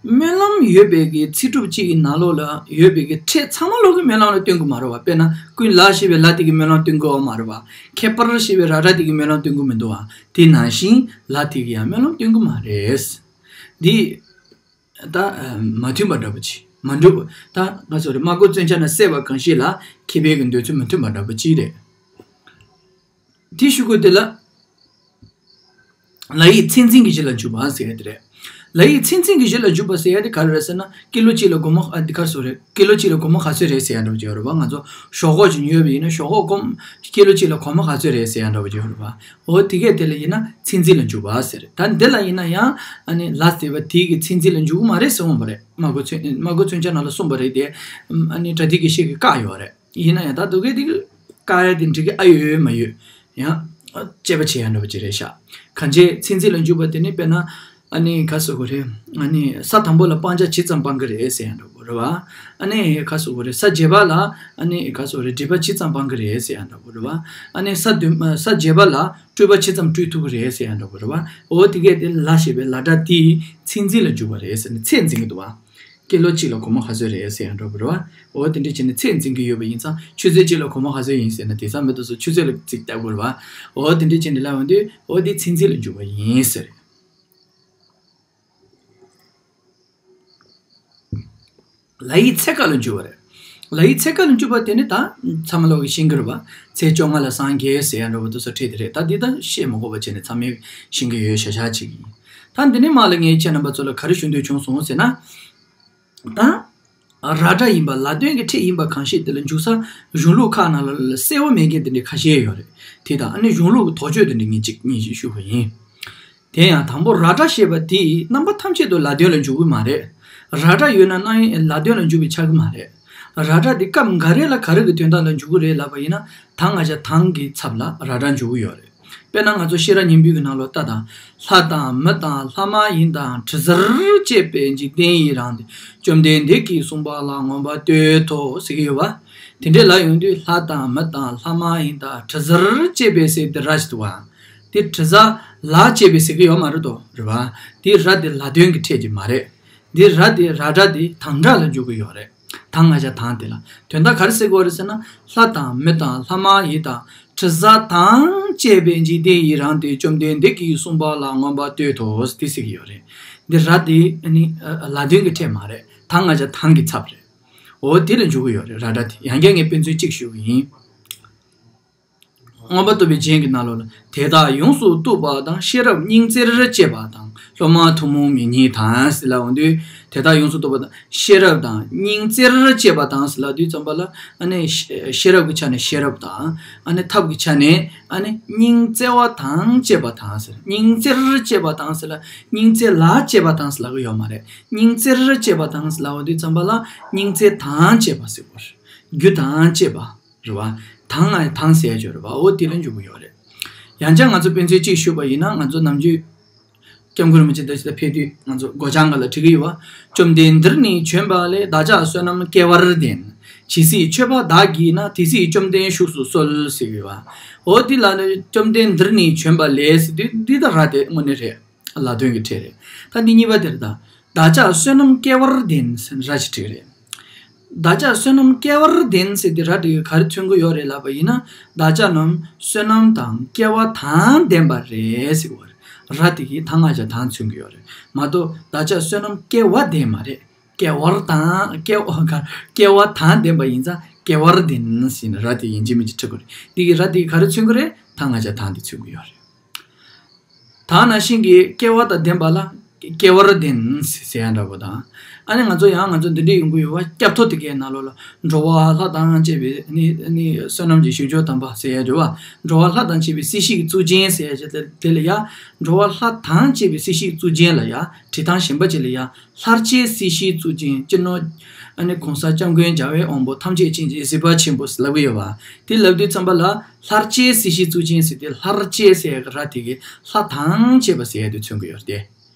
སྨོན་ལམ་ཡོད་པའི་གི་ཚིག་གྲུབ་གཅིག་གི་ནང་ལོགས་ལ་ཡོད་པའི་གི་ཕྲད་ཚང་མ་ལོག་གི་སྨོན་ལམ་ལ་བསྟན་གི་མ་རེད་པ། དཔེར་ན་ཀུན་ལ་ཞེས་པའི་ལ་དེ་གི་སྨོན་ལམ་བསྟན་གི་ཡོད་མ་རེད་པ། ཁྱད་པར་ཞེས་པའི་ར་ར་དེ་གི་སྨོན་ལམ་བསྟན་གི་མི་འདུག་པ། དེ་ནང་བཞིན་ལ་དེ་གི་ཡང་སྨོན་ལམ་བསྟན་གི་མ་རེད། འདི་ད་མ་མཐུན་པ་འདྲ་པོ་ཅིག་མ་འགྲུབ། ད་ང་ཚོ་རེ་སྨྲ་སྒོ་མཚོན་ཆ་ན་གསལ་བ་གང་ཞིག་ལ་མཁས་པའི་གི་འདོད་ཚུལ་མི་མཐུན་པ་འདྲ་པོ་ཅིག་རེད། དེ་ཞུ་དགོས་དེ་ལ། ལ་ཡིག་ཚད་འཛིན་གྱི་གཞི་ལ་འཇུག་པ་ཟེར་ཡ་དེ་རེད། ལ་ཡིག་ཚད་འཛིན་གྱི་གཞི་ལ་འཇུག་པ་ཟེར་ཡ་དེ་ག་རེ་རེད་ཟེར་ན། སྐྱེས་ལོ་གཅིག་ལ་སྒོར་མོ་ཨ་དེ་ག་རེ་ཟེར་རེད། སྐྱེས་ལོ་གཅིག་ལ་སྒོར་མོ་ག་ཚོད་རེད་ཟེར་ཡ་འདྲ་པོ་ཅིག་ཡོད་རེད་པ། ང་ཚོ་ཞོག་ཁོག་ཅིག་ཉོས་པ་ཡིན་ན་ཞོག་ཁོག་སྒོར་སྐྱེས་ལོ་གཅིག་ལ་སྒོར་མོ་ག་ཚོད་རེད་ཟེར་ཡ་འདྲ་པོ་ཅིག་ཡོད་རེད་པ། འོ་དེ་གས་དེ་ལ་ཡིན་ན་ཚད་འཛིན་ལ་འཇུག་པ་ཟེར། ད་འདི་ལ་ཡིན་ན་ཡང་ཨ་ནི་ལ་ཟེར་བ་དེ་གི་ཚད་འཛིན་ལ་འཇུག་གི་མ་རེད་ཟེར་འོང་བ་རེད། སྨྲ་སྒོ་མཚོན་སྨྲ་སྒོ་མཚོན་ཆ་ནང་ལ་གསུངས་པ་རེད་དེ། ཨ་ནི་སྒྲ་དེ་གི་ཤེས་ཀྱི་བཀག་ཡོད་རེད། ཡིན་ན་ཡང་ད་དུ་གེ་དེ་གི་བཀག་ཡ་དེ་འགྲིག་གི་ཨ་ཡོད་མ་ཡོད། ཡང་དཔྱད་པ་བྱེད་ཡ་འདྲ་པོ་ཅིག་རེད་ཤག་གང་ཅི་ཚད་འཛིན་ལ་འཇུག་པ་དེ་ནི་དཔེར་ན། ཨ་ནི་ག་ཟེར་དགོས་རེད། ཨ་ནི་ས་དང་པོ་ལ་སྤང་བྱ་ཇི་ཙམ་སྤང་གི་རེད་ཟེར་ཡ་འདྲ་པོ་རེད་པ། ཨ་ནི་ག་ཟེར་དགོས་རེད། ས་བརྒྱད་པ་ལ་ཨ་ནི་ག་ཟེར་དགོས་རེད། སྒྲིབ་པ་ཇི་ཙམ་སྤང་གི་རེད་ཟེར་ཡ་འདྲ་པོ་རེད་པ། ཨ་ནི་ས་བདུན་ས་བརྒྱད་པ་ལ་སྤྲོས་པ་ཇི་ཙམ་སྤྲོས་ཐུབ་ཀྱི་རེད་ཟེར་ཡ་འདྲ་པོ་རེད་པ། འོ་དེ་གས་དེ་ལ་ཞེས་པའི་ལ་སྒྲ་དེ་ཚད་འཛིན་ལ་འཇུག་པ་རེད་ཟེར་ནས་ཚད་འཛིན་གྱི་འདུག་པ། སྐྱེས་ལོ་གཅིག་ལ་སྒོར་མོ་ག་ཚོད་རེད་ཟེར་ཡ་འདྲ་པོ་རེད་པ། འོ་དེ་འདྲ་བྱས་ནས་ཚད་འཛིན་གྱི་ཡོད་པ་ཡིན་ཙང་ཆུ་ཚོད་གཅིག་ལ་སྒོར་མོ་ག་ཚོད་ཡིན་ཟེར་ན་དེང་སང་མི་འདུག་སོ་ཆུ་ཚོད་ལ་རྩིས་བལྟ་དགོས་རེད་པ། འོ་དེ་འདྲ་བྱས་ནས་ལབ་ཡོང་དུས་འོ་དེ་ཚད་འཛིན་ལ་འཇུག་པ་ཡིན་ཟེར། ལ་ཡིག་ཚད་བཀག་ལ་འཇུག་པ་རེད། ལ་ཡིག་ཚད་བཀག་ལ་འཇུག་པ་དེ་ནི་ད་ཚང་མ་ལོག་གི་ཤེས་ཀྱི་རེད་པ། ཚེས་བཅོ་ལྔ་ལ་སངས་རྒྱས་ཟེར་ཡ་འདྲ་པོ་དེ་ཚོ་ཁྲིད་དེ་རེད། ད་འདི་ད་བཤད་མ་དགོས་པ་བྱས་ནས་ཚང་མས་ཤེས་ཀྱི་ཡོད་ཤག་ཤག་ཅིག་ཡིན། ད་འདི་ནས་མར་ལ་ངས་ཁྱེད་རྣམ་པ་ཚོ་ལ་ག་རེ་ཞུ་འདོད་བྱུང་སོང་ཟེར་ན། ད་ར་སྒྲ་ཡིན་པ་ལ་དོན་གྱི་ཕྲད་ཡིན་པ་གང་ཞིག་དེ་ལ་འཇུག་ས་གཞུང་ལུགས་ཁག་ནང་ལ་གསལ་བོ་མེད་མཁན་དེ་འདྲ་ཁ་ཤས་ཡོད་རེད། དེ་དང་ཨ་ནི་གཞུང་ལུགས་ཀྱི་དོགས་གཅོད་དེ་འདྲ་ངས་གཅིག་གཉིས་ཤིག་ཞུ་གི་ཡིན། དེ་ཡང་དང་པོ་ར་སྒྲ་ཞེས་པ་དེས་རྣམ་པ་ཐམས་ཅད་དུ་ལ་དོན་ལ་འཇུག་གི་མ་རེད། ར་སྒྲ་ཡོད་ན་རྣམ་དབྱེ་ལ་དོན་ལ་འཇུག་པའི་ཆགས་ཀྱི་མ་རེད། ར་སྒྲ་དེ་སྐབས་འགའ་རེ་ལ་ག་རེ་གི་དོན་དག་ལ་འཇུག་གི་རེད་ལབ་པ་ཡིན་ན། ད་ང་ཅག་དང་གི་ཚབ་ལ་ར་སྒྲ་འཇུག་གི་ཡོད་རེད། དཔེར་ན་ང་ཚོ་ཤེས་རབ་སྙིང་པོའི་གི་ནང་ལོགས་ལྟ་དང་། ལྷ་དང་མི་དང་ལྷ་མ་ཡིན་དང་དྲི་ཟར་བཅས་པའི་འཇིག་རྟེན་ཡི་རངས་ཏེ། བཅོམ་ལྡན་འདས་ཀྱིས་གསུངས་པ་ལ་མངོན་པར་བསྟོད་དོ་ཟེར་གྱི་ཡོད་པ། དེ་འདྲས་ལབ་ཡོང་དུས་ལྷ་དང་མི་དང་ལྷ་མ་ཡིན་དང་དྲི་ཟར་བཅས་པའི་ཟེར་དེ་ར་ཞིག་འདུག་པ། དེ་དྲི་ཟ་ལ་བཅས་པའི་ཟེར་གྱི་ཡོད་མ་རེད་དོ། རེད་པ། དེ་ར་དེ་ལ་དོན་གྱི་ཕྲད་ཀྱི་མ་རེད། འདི་ར་དེ་ར་སྒྲ་དེ་དང་སྒྲ་ལ་འཇུག་གི་ཡོད་རེད། དང་ང་ཅག་དང་དེ་ལ་དོན་དག་ག་རེ་ཟེར་དགོས་རེད་ཟེར་ན། ལྷ་དང་མི་དང་ལྷ་མ་ཡིན་དང་དྲི་ཟ་དང་བཅས་པའི་འཇིག་རྟེན་ཡི་རངས་ཏེ་བཅོམ་ལྡན་འདས་ཀྱིས་གསུངས་པ་ལ་མངོན་པར་བསྟོད་དོ་དེ་ཟེར་གྱི་ཡོད་རེད། འདི་ར་དེ་ནི་ལ་དོན་གྱི་ཕྲད་མ་རེད། དང་ང་ཅག་དང་གི་ཚབ་རེད། འོ་དེ་ལ་འཇུག་གི་ཡོད་རེད་ར་སྒྲ་དེ། ཡང་བསྐྱར་ངས་དཔེ་མཚོན་གཅིག་ཞུ་གི་ཡིན། མངོན་པར་རྟོགས་པའི་རྒྱན་གྱི་ནང་ལོགས་ལ་དེ་དག་ཡོངས་སུ་གཏུགས་པ་དང་ཤེས་རབ་སྙིང་བརྩེར་བཅས་པ་དང་སློབ་མ་ཐུན་མོང་མེད་ཉིད་དང་ཟེར་ལབ་ཡོང་དུས། དེ་དག་ཡོངས་སུ་གཏུགས་པ་དང་ཤེས་རབ་དང་སྙིང་བརྩེར་བཅས་པ་དང་ཟེར་ལབ་དུས་ཙམ་པ་ལ་ཨ་ནི་ཤེས་ཤེས་རབ་ཀྱི་ཆ་ནས་ཤེས་རབ་དང་། ཨ་ནི་ཐབས་ཀྱི་ཆ་ནས་ཨ་ནི་སྙིང་བརྩེ་བ་དང་བཅས་པ་དང་ཟེར། སྙིང་བརྩེར་བཅས་པ་དང་ཟེར་ལ་སྙིང་བརྩེ་ལ་བཅས་པ་དང་ཟེར་ལབ་ཀྱི་ཡོད་མ་རེད། སྙིང་བརྩེར་བཅས་པ་དང་ཟེར་ལབ་ཡོང་དུས་ཙམ་པ་ལ་སྙིང་བརྩེ་དང་བཅས་པ་ཟེར་དགོས་རེད། རྒྱུ་དང་བཅས་པ། རེད་བ། དང་ང་དང་ཟེར་ཡ་ཅིག་ཡོད་རེད་བ། འོ་དེ་ལ་འཇུག་གི་ཡོད་རེད། ཡང་བསྐྱར་ང་ཚོ་དཔེ་མཚོན་གཅིག་ཞུས་པ་ཡིན་ན། ང་ཚོ་ནམ་རྒྱུན་སྐྱབས་མགོན་རིན་པོ་ཆེ་ད་ཅི་ད་ཕེབས་དུས་ང་ཚོ་སྒོ་བྱང་སྒང་ལ་བྲིས་ཀྱི་ཡོད་བ། བཅོམ་ལྡན་འདིར་ནི་བྱོན་པ་ལས། བདག་ཅག་བསོད་ནམས་བསྐལ་པར་ལྡན། ཇི་སྲིད་མཆོད་པ་བདག་བགྱིས་ན། དེ་སྲིད་བཅོམ་ལྡན་བཞུགས་སུ་གསོལ་ཟེར་གྱི་ཡོད་བ། འོ་དེ་ལ་ནི་བཅོམ་ལྡན་འདིར་ནི་བྱོན་པ་ལས་ཟེར་དུས་འདི་ད་ར་དེ་དངོས་གནས་རེད། ལ་དོན་གྱི་ཕྲད་རེད། ད་འདི་གཉིས་པ་དེར་ད། བདག་ཅག་བསོད་ནམས་བསྐལ་པར་ལྡན་ཟེར་ར་ཅིག་བྲིས་རེད། བདག་ཅག་བསོད་ནམས་བསྐལ་པར་ལྡན་ཟེར་དེ་ར་དེ་ག་རེ་མཚོན་གྱི་ཡོད་རེད་ལབ་པ་ཡིན་ན། བདག་ཅག་རྣམས་བསོད་ནམས་དང་བསྐལ་པ་དང་ལྡན་པ་རེད་ཟེར་གྱི་ཡོད་རེད། ར་དེ་གིས་ད་ང་ཅག་དང་མཚོན་གྱི་ཡོད་རེད་མ་གཏོགས། བདག་ཅག་བསོད་ནམས་བསྐལ་པ་ལྡན་མ་རེད། བསྐལ་པར་དང་བསྐལ་བ་ག་བསྐལ་པ་དང་ལྡན་པ་ཡིན་ཙང་བསྐལ་པར་ལྡན་ཟེར་ནས་ར་དེ་ཡིན་གཅིག་མིན་གཅིག་བྲི་དགོས་རེད། དེ་གིས་ར་དེ་གིས་ག་རེ་མཚོན་གྱི་རེད། ད་ང་ཅག་དང་དེ་མཚོན་གྱི་ཡོད་རེད། ད་ནང་བཞིན་གྱི་བསྐལ་པ་དང་ལྡན་པ་ལ་བསྐལ་པར་ལྡན་ཟེར་ཡ་འདྲ་པོ་དང་། ཨ་ནི་ང་ཚོ་ཡང་ང་ཚོ་འདི་འདྲས་ཡོང་གི་ཡོད་བ། སྐྱབས་ཐོ་དེ་གའི་ནང་ལོགས་ལ་འགྲོ་བ་ལྷ་དང་བཅས་པའི་ནི་ནི་བསོད་ནམས་ཀྱི་ཞིང་མཆོག་དམ་པ་ཟེར་ཡ་འདྲ་བ། འགྲོ་བ་ལྷ་དང་བཅས་པའི་སྲིད་ཞིའི་གཙུག་རྒྱན་ཟེར་ཡ་ཅིག་དེ་ལ་ཡ། འགྲོ་བ་ལྷ་དང་བཅས་པའི་སྲིད་ཞིའི་གཙུག་རྒྱན་ལ་ཡ། བྲིས་སྟངས་གཞན་པ་ཅིག་ལ་ཡ། ལྷར་བཅས་སྲིད་ཞིའི་གཙུག་རྒྱན་སྤྱི་ནོར། ཨ་ནི་གོང་ས་སྐྱབས་མགོན་རྒྱལ་བའི་དབང་པོ་ཐམས་ཅད་མཁྱེན་ཅིང་གཟིགས་པ་ཆེན་པོ་ཟེར་ལབ་ཀྱི་ཡོད་པ། དེ་ལབ་དུས་ཙམ་པ་ལ་ལྷར་བཅས་སྲིད་ཞིའི་གཙུག་རྒྱན་ཟེར་ཏེ་ལྷར་བཅས་ཟེར་ཡ་གི་ར་དེ་གིས་ལྷ་དང་བཅས་པ་ཟེར་ཡ་དེ་མཚོན་གྱི་ཡོད་རེད་དེ།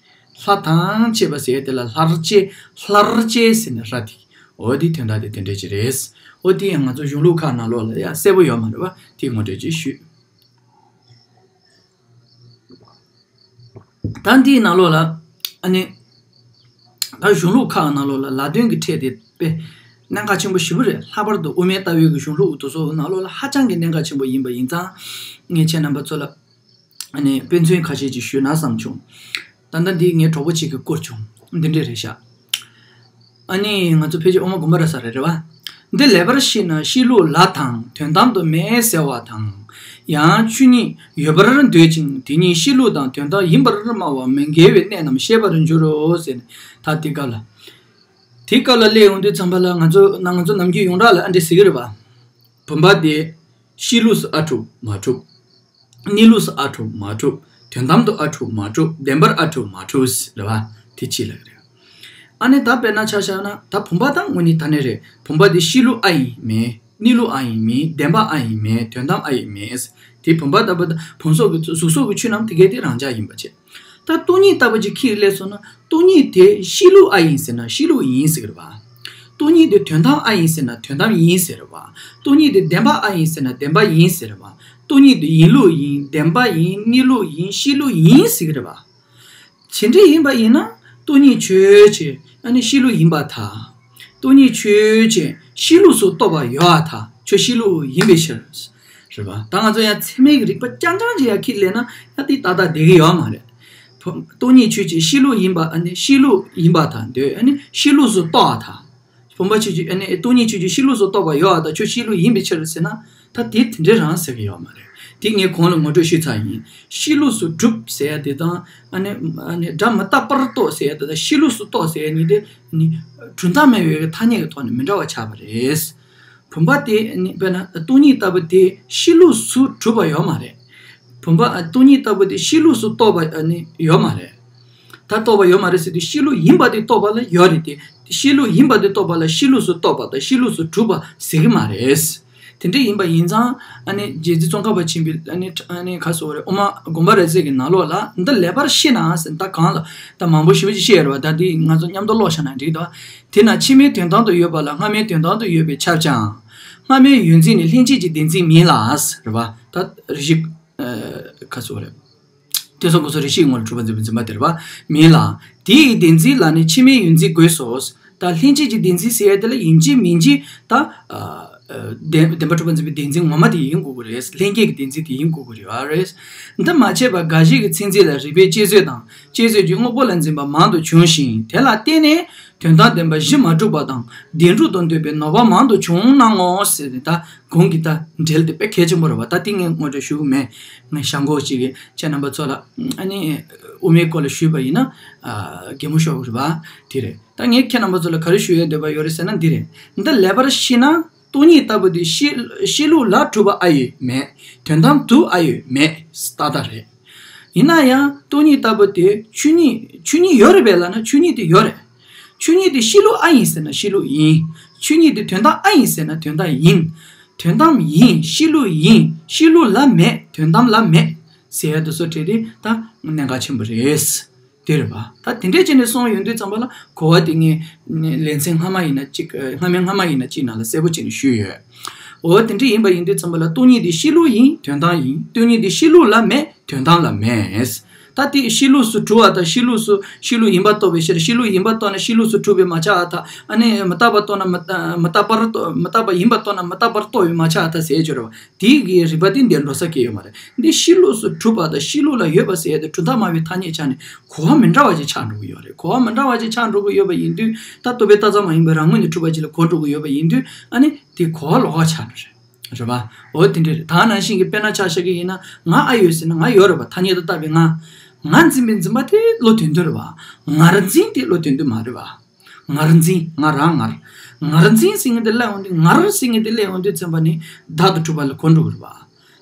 ལྷ་དང་བཅས་པ་ཟེར་ཡ་དེ་ལ་ལྷར་བཅས་ལྷར་བཅས་ཟེར་ནས་ར་དེ། འོ་དེ་དོན་དག་དེ་དེ་འདྲས་ཅིག་རེད། འོ་དེ་ཡང་ང་ཚོ་གཞུང་ལུགས་ཁག་ནང་ལོགས་ལ་ཡ་གསལ་པོ་ཡོད་མ་རེད་པ། དེ་ངོ་སྤྲོད་ཅིག་ཞུས། ད་འདིའི་ནང་ལོགས་ལ་ཨ་ནི་ད་གཞུང་ལུགས་ཁག་ནང་ལོགས་ལ་ལ་དོན་གྱི་ཕྲད་དེ་དཔེ་གནད་འགག་ཆེན་པོ་ཞེ་པོ་རེད། ལྷག་པར་དུ་དབུ་མའི་ལྟ་བའི་གི་གཞུང་ལུགས་དེ་ཚོ་ནང་ལོགས་ལ་ཧ་ཅང་གི་གནད་འགག་ཆེན་པོ་ཡིན་པ་ཡིན་ཙང་། ངས་ཁྱེད་རྣམ་པ་ཚོ་ལ་ཨ་ནི་དཔེ་མཚོན་ཁ་ཤས་ཅིག་ཞུས་ན་བསམ་བྱུང་། ད་ལྟ་འདི་ངའི་གྲོགས་པོ་གཅིག་གིས་བསྐུར་བྱུང་། འདི་འདྲས་རེད་ཤག་ཨ་ནི་ང་ཚོ་ཕལ་ཆེར་ཨོ་མ་དགོན་པ་ར་ས་རེད་རེད་བ། འདི་ལེགས་པར་ཤེས་ན་གཤིས་ལུགས་ལ་དང་དོན་དམ་དུ་མེད་ཟེར་བ་དང་། ཡང་ཆོས་ཉིད་ཡོད་པར་འདོད་ཅིང་དེ་ཉིད་གཤིས་ལུགས་དང་དོན་དམ་ཡིན་པར་སྨྲ་བ་མི་འགལ་བའི་གནད་རྣམས་ཤེས་པར་འགྱུར་རོ་ཟེར་ནས། ད་དེ་སྐབས་ལ། དེ་སྐབས་ལ་སླེབས་ཡོང་དུས་ཙམ་པ་ལ་ང་ཚོ་ན་ང་ཚོ་ནམ་རྒྱུན་ཡོངས་གྲགས་ལ་ཨ་འདྲ་ཟེར་གྱི་རེད་པ། བུམ་པ་དེ་གཤིས་ལུགས་སུ་ཨ་གྲུབ་མ་གྲུབ། གནས་ལུགས་སུ་ཨ་གྲུབ་མ་གྲུབ། དོན་དམ་དུ་ཨ་གྲུབ་མ་གྲུབ། བདེན་པར་ཨ་གྲུབ་མ་གྲུབ་རེད་པ། དེ་གཅིག་ལ་རེད། ཨ་ནི་ད་དཔེར་ན་ཆ་བཞག་ན་ད་བུམ་པ་དང་དངོས་གནས་ད་ནི་རེད། བུམ་པ་དེ་གཤིས་ལུགས་ཨ་ཡིན་མིན། གནས་ལུགས་ཨ་ཡིན་མིན། བདེན་པ་ཨ་ཡིན་མིན། དོན་དམ་ཨ་ཡིན་མིན། དེ་བུམ་པ་ལྟ་བུ་དང་བུམ་སོགས་ཀྱི་གཟུགས་སོགས་ཀྱི་ཆོས་རྣམས་དེ་གས་དེ་རང་འཇགས་ཡིན་པ་བྱས། ད་སྟོང་ཉིད་ལྟ་བུ་ཅིག་ཁྱེད་ཀྱིས་སླེབས་སོང་ན་སྟོང་ཉིད་དེ་གཤིས་ལུགས་ཨ་ཡིན་ཟེར་ན་གཤིས་ལུགས་ཡིན་ཟེར་གི་རེད་པ། སྟོང་ཉིད་དེ་དོན་དམ་ཨ་ཡིན་ཟེར་ན་དོན་དམ་ཡིན་ཟེར་རེད་པ། སྟོང་ཉིད་དེ་བདེན་པ་ཨ་ཡིན་ཟེར་ན་བདེན་པ་ཡིན་ཟེར་རེད་པ། སྟོང་ཉིད་དེ་ཡིན་ལུགས་ཡིན། བདེན་པ་ཡིན། གནས་ལུགས་ཡིན། གཤིས་ལུགས་ཡིན་ཟེར་གི་རེད་པ། དེ་འདྲ་ཡིན་པ་ཡིན་ན་སྟོང་ཉིད་ཆོས་ཅན་ཨ་ནི་གཤིས་ལུགས་ཡིན་པར་ཐལ། སྟོང་ཉིད་ཆོས་ཅན་གཤིས་ལུགས་སུ་རྟོགས་པ་ཡོད་པར་ཐལ། ཁྱོད་གཤིས་ལུགས་ཡིན་པའི་ཕྱིར། རེད་པ། ད་ང་ཚོ་ཡང་ཚད་མའི་རིགས་པ་རྐྱང་རྐྱང་ཅིག་ཡར་ཁྱེར་སླེབས་ན་ཡང་དེ་ཏག་ཏག་བསྡད་ཀྱི་ཡོད་མ་རེད། བུ་སྟོང་ཉིད་ཆོས་ཅན་གཤིས་ལུགས་ཡིན་པ་ཨ་ནི་གཤིས་ལུགས་ཡིན་པར་ཐལ། འདོད་ཨ་ནི་གཤིས་ལུགས་སུ་རྟོགས་པར་ཐལ། བུམ་པ་ཆོས་ཅན་ཨ་ནི་སྟོང་ཉིད་ཆོས་ཅན་གཤིས་ལུགས་སུ་རྟོགས་པ་ཡོད་པར་ཐལ། ཁྱོད་གཤིས་ལུགས་ཡིན་པའི་ཕྱིར་ཟེར་ན་ད་དེ་དེ་འདྲ་རང་ཟེར་གྱི་ཡོད་མ་རེད། དེ་ངས་གོང་ལ་ངོ་སྤྲོད་ཞུས་ཚར་ཡིན། གཤིས་ལུགས་སུ་གྲུབ་ཟེར་ཡ་དེ་དང་ཨ་ནི་ཨ་ནི་སྒྲ་མི་རྟག་པར་རྟོགས་ཟེར་ཡ་དེ་དང་གཤིས་ལུགས་སུ་རྟོགས་ཟེར་ཡ་གཉིས་དེ་ནི་གྲུབ་མཐའ་མེད་པའི་ཐ་སྙད་ཀྱི་ཐོག་ནས་མི་འདྲ་བ་ཆགས་པ་རེད། བུམ་པ་དེ་ནི་དཔེར་ན་སྟོང་ཉིད་ལྟ་བུ་དེ་གཤིས་ལུགས་སུ་གྲུབ་པ་ཡོད་མ་རེད། བུམ་པ་སྟོང་ཉིད་ལྟ་བུ་དེ་གཤིས་ལུགས་སུ་རྟོགས་པ་ནི་ཡོད་མ་རེད། ད་རྟོགས་པ་ཡོད་མ་རེད་ཟེར་དུས་གཤིས་ལུགས་ཡིན་པ་དེ་རྟོགས་པ་ལ་ཡོད་རེད་དེ། གཤིས་ལུགས་ཡིན་པ་དེ་རྟོགས་པ་ལ་གཤིས་ལུགས་སུ་རྟོགས་པ་དང་གཤིས་ལུགས་སུ་གྲུབ་པ་ཟེར་གྱི་མ་རེད། དེ་འདྲ་ཡིན་པ་ཡིན་ཙང་ཨ་ནི་རྗེ་བཙུན་ཙོང་ཁ་པ་ཆེན་པོས་ཨ་ནི་ཨ་ནི་ག་སོ་རེད། དབུ་མ་དགོངས་པ་རབ་གསལ་གྱི་ནང་ལོགས་ལ་འདི་ལེགས་པར་ཤེས་ན་ཟེར། ད་གང་ལ་ད་མང་པོ་ཞེ་པོ་ཅིག་བཤད་ཡོད་རེད་པ། ད་འདི་ང་ཚོ་མཉམ་དུ་ཀློག་བཞག་ན་འགྲིག་འདུག་དེས་ན་ཕྱི་མའི་དོན་དམ་དུ་ཡོད་པ་ལ་སྔ་མའི་དོན་དམ་དུ་ཡོད་པས་ཁྱབ་ཀྱང་། སྔ་མའི་ཡོད་འཛིན་ནི་ལྷན་སྐྱེས་ཀྱི་བདེན་འཛིན་མིན་ལ་ཟེར་བ། ད་རེ་ཞིག་ཨ་ག་སོ་རེད། དེ་སོགས་ཀུན་སོགས་རེ་ཞིག་ངོ་ལ་གྲུབ་པ་འཛིན་པའི་འཛིན་པ་དེ་རེད་པ། མིན་ལ། དེ་ཡི་བདེན་འཛིན་ལ་ནི་ཕྱི་མའི་ཡོད་འཛིན་དགོས་སོ། ད་ལྷན་སྐྱེས་ཀྱི་བདེན་འཛིན་ཟེར་ཡ་དེ་ལ་ཡིན་གཅིག་མིན་གཅིག་ད་ཨ་ཨ་བདེན་བདེན་པར་གྲུབ་པ་འཛིན་པའི་བདེན་འཛིན་ངོ་མ་དེ་ཡིན་དགོས་ཀྱི་རེད། ལྷན་སྐྱེས་ཀྱི་བདེན་འཛིན་དེ་ཡིན་དགོས་ཀྱི་རེད་པ། རེད། འདི་མ་བྱས་པར་འགའ་ཞིག་གི་མཚན་ཉིད་ལ་རིགས་པས་དཔྱད་བཟོད་དང་དཔྱད་བཟོད་ཀྱི་དངོས་པོ་ལ་འཛིན་པ་མང་དུ་བྱུང་ཞིང་། དེ་ལ་བརྟེན་ནས་དོན་དམ་བདེན་པ་གཞི་མ་གྲུབ་པ་དང་བདེན་གྲུབ་ཏུ་འདོད་པའི་ནོར་བ་མང་དུ་བྱུང་སྣང་ངོ་ཟེར་ཏེ། ད་གོང་གི་ད་འགྲེལ་དེ་དཔེ་གལ་ཆེན་པོ་རེད་པ། ད་དེ་ངས་ངོ་སྤྲོད་ཞུ་གི་མེད། ངས་ཞྭ་མགོ་ཅིག་གིས་ཁྱེད་རྣམ་པ་ཚོ་ལ་ཨ་ནི་དབུ་མའི་སྐོར་ལ་ཞུས་པ་ཡིན་ན་ཨ་གད་མོ་ཤོར་གི་རེད་པ། དེ་རེད། ད་ངས་ཁྱེད་རྣམ་པ་ཚོ་ལ་ག་རེ་ཞུ་ཡས་འདོད་པ་ཡོད་རེད་ཟེར་ན་འདི་རེད། འདི་ལེགས་པར་ཤེས་ན་སྟོང་ཉིད་ལྟ་བུ་དེ་གཤིས་གཤིས་ལུགས་ལ་གྲུབ་པ་ཨ་ཡོད་མེད། དོན་དམ་དུ་ཨ་ཡོད་མེད་ཏག་ཏག་རེད། ཡིན་ན་ཡང་སྟོང་ཉིད་ལྟ་བུ་དེ་ཆོས་ཉིད་ཆོས་ཉིད་ཡོད་རེད་པས་ལབ་ན་ཆོས་ཉིད་དེ་ཡོད་རེད། ཆོས་ཉིད་དེ་གཤིས་ལུགས་ཨ་ཡིན་ཟེར་ན་གཤིས་ལུགས་ཡིན། ཆོས་ཉིད་དེ་དོན་དམ་ཨ་ཡིན་ཟེར་ན་དོན་དམ་ཡིན། དོན་དམ་ཡིན། གཤིས་ལུགས་ཡིན། གཤིས་ལུགས་ལ་མེད། དོན་དམ་ལ་མེད་ཟེར་ཡ་དེ་ཚོ་བྲིས་ཏེ་ད་གནད་འགག་ཆེན་པོ་རེད། དེ་རེད་པ། ད་དེ་འདྲས་བྱས་ནས་གསུངས་ཡོང་དུས་ཙམ་པ་ལ་གོ་བ་དེ་ངས་ལེ་ཚན་སྔ་མ་ཡིན་ན་གཅིག་སྔ་མའི་སྔ་མ་ཡིན་ན་གཅིག་ནང་ལ་གསལ་པོ་བྱས་ནས་ཞུས་ཡོད། འོ་དེ་འདྲས་ཡིན་པ་ཡིན་དུས་ཙམ་པ་ལ་སྟོང་ཉིད་དེ་གཤིས་ལུགས་ཡིན། དོན་དམ་ཡིན། སྟོང་ཉིད་དེ་གཤིས་ལུགས་ལ་མེད། དོན་དམ་ལ་མེད། ད་དེ་གཤིས་ལུགས་སུ་གྲུབ་པ་དང་གཤིས་ལུགས་སུ་གཤིས་ལུགས་ཡིན་པར་རྟོགས་པའི་ཕྱིར། གཤིས་ལུགས་ཡིན་པར་རྟོགས་ན་གཤིས་ལུགས་སུ་གྲུབ་པས་མ་ཁྱབ་པར་ཐལ། ཨ་ནི་མི་རྟག་པར་རྟོགས་ན་མི་མི་རྟག་པར་རྟོགས་མི་རྟག་པ་ཡིན་པར་རྟོགས་ན་མི་རྟག་པར་རྟོགས་པས་མ་ཁྱབ་པར་ཐལ་ཟེར་གྱི་རེད་པ། དེའི་གི་རིགས་པ་དེ་འདིར་འགྲོ་ས་གང་ཡང་ཡོད་མ་རེད། འདི་གཤིས་ལུགས་སུ་གྲུབ་པ་དང་གཤིས་ལུགས་ལ་ཡོད་པ་ཟེར་ཡ་དེ་གྲུབ་མཐའ་སྨྲ་བའི་ཐ་སྙད་ཆགས་ནས་གོ་བ་མི་འདྲ་བ་ཅིག་ཆགས་འགྲོ་གི་ཡོད་རེད། གོ་བ་མི་འདྲ་བ་ཅིག་ཆགས་འགྲོ་གི་ཡོད་པ་ཡིན་དུས་ད་རྟོག་པས་བཏགས་ཙམ་མ་ཡིན་པར་རང་ངོས་ནས་གྲུབ་པ་ཅིག་ལ་གོ་འགྲོ་གི་ཡོད་པ་ཡིན་དུས་ཨ་ནི་དེ་གོ་བ་ལོགས་ཀ་ཆགས་འགྲོ་རེད། རེད་པ། འོ་དེ་འདྲ་རེད། ད་ནང་བཞིན་གྱི་དཔེར་ན་ཆ་བཞག་གི་ཡིན་ན་ང་ཨ་ཡོད་ཟེར་ན་ང་ཡོད་རེད་པ། ཐ་སྙད་དུ་བཏགས་པའི་ང་། ང་འཛིན་པའི་འཛིན་པ་དེ་བློ་དོན་དུ་རེད་པ། ངར་འཛིན་དེ་བློ་དོན་དུ་མ་རེད་པ། ངར་འཛིན་ང་རང་ངར། ངར་འཛིན་ཟེར་མཁན་དེ་སླེབས་འོང་དུས་ངར་ཟེར་མཁན་དེ་སླེབས་འོང་དུས་ཙམ་པ་ནི་བདག་ཏུ་གྲུབ་པ་ལ་གོ་འགྲོ་གི་རེད་པ།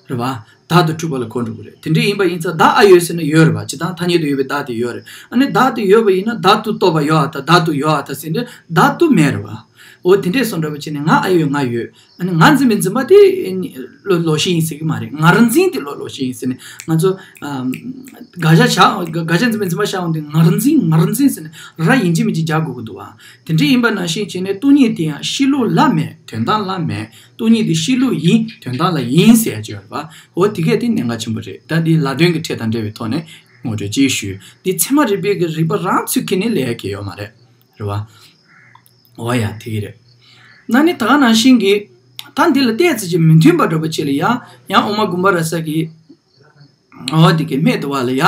རེད་པ། བདག་ཏུ་གྲུབ་པ་ལ་གོ་འགྲོ་གི་རེད། དེ་འདྲ་ཡིན་པ་ཡིན་ཙང་བདག་ཨ་ཡོད་ཟེར་ན་ཡོད་རེད་པ། སྤྱིར་བཏང་ཐ་སྙད་དུ་ཡོད་པའི་བདག་དེ་ཡོད་རེད། ཨ་ནི་བདག་དེ་ཡོད་པ་ཡིན་ན་བདག་ཏུ་རྟོགས་པ་ཡོད་པར་ཐལ། བདག་ཏུ་ཡོད་པར་ཐལ་ཟེར་དུས་བདག་ཏུ་མེད་རེད་པ། འོ་དེ་འདྲས་སོང་འདྲ་པོ་བྱས་ནས་ང་ཨ་ཡོད་ང་ཡོད། ཨ་ནི་ང་འཛིན་པའི་འཛིན་པ་དེ་བློ་ལོག་ཤེས་ཡིན་ཟེར་གྱི་མ་རེད། ངར་འཛིན་དེ་བློ་ལོག་ཤེས་ཡིན་ཟེར་ནས་ང་ཚོ་ཨམ། དགག་བྱ་བྱ་དགག་བྱ་འཛིན་པའི་འཛིན་པ་བྱ་འོང་དུས་ངར་འཛིན་ངར་འཛིན་ཟེར་ནས་ར་ཡིན་གཅིག་མིན་གཅིག་རྒྱག་དགོས་ཀྱི་འདུག་པ། དེ་འདྲ་ཡིན་པ་ནང་བཞིན་བྱས་ནས་སྟོང་ཉིད་དེ་ཡང་གཤིས་ལུགས་ལ་མེད། དོན་དམ་ལ་མེད། སྟོང་ཉིད་དེ་གཤིས་ལུགས་ཡིན། དོན་དམ་ལ་ཡིན་ཟེར་ཡ་ཅིག་ཡོད་རེད་པ། འོ་དེ་གས་དེ་གནད་འགག་ཆེན་པོ་རེད། ད་འདི་ལ་དོན་གྱི་ཕྲད་དང་འབྲེལ་བའི་ཐོག་ནས་ངོ་སྤྲོད་ཅིག་ཞུས། འདི་ཚད་མ་རིག་པའི་གི་རིགས་པ་རང་ཚུགས་ཁྱེར་ནས་ལས་ཡ་གི་ཡོད་མ་རེད། རེད་པ། འོ་ཡ་དེ་གི་རེད། ན་ནི་ད་ག་ནང་བཞིན་གྱི། ད་འདི་ལ་ཏོག་ཙམ་ཅིག་མི་མཐུན་པ་འདྲ་པོ་ཅིག་ལ་ཡ། ཡང་དབུ་མ་དགོངས་པ་རབ་གསལ་གྱི། འོ་དེ་གི་སྨད་དུ་བ་ལ་ཡ།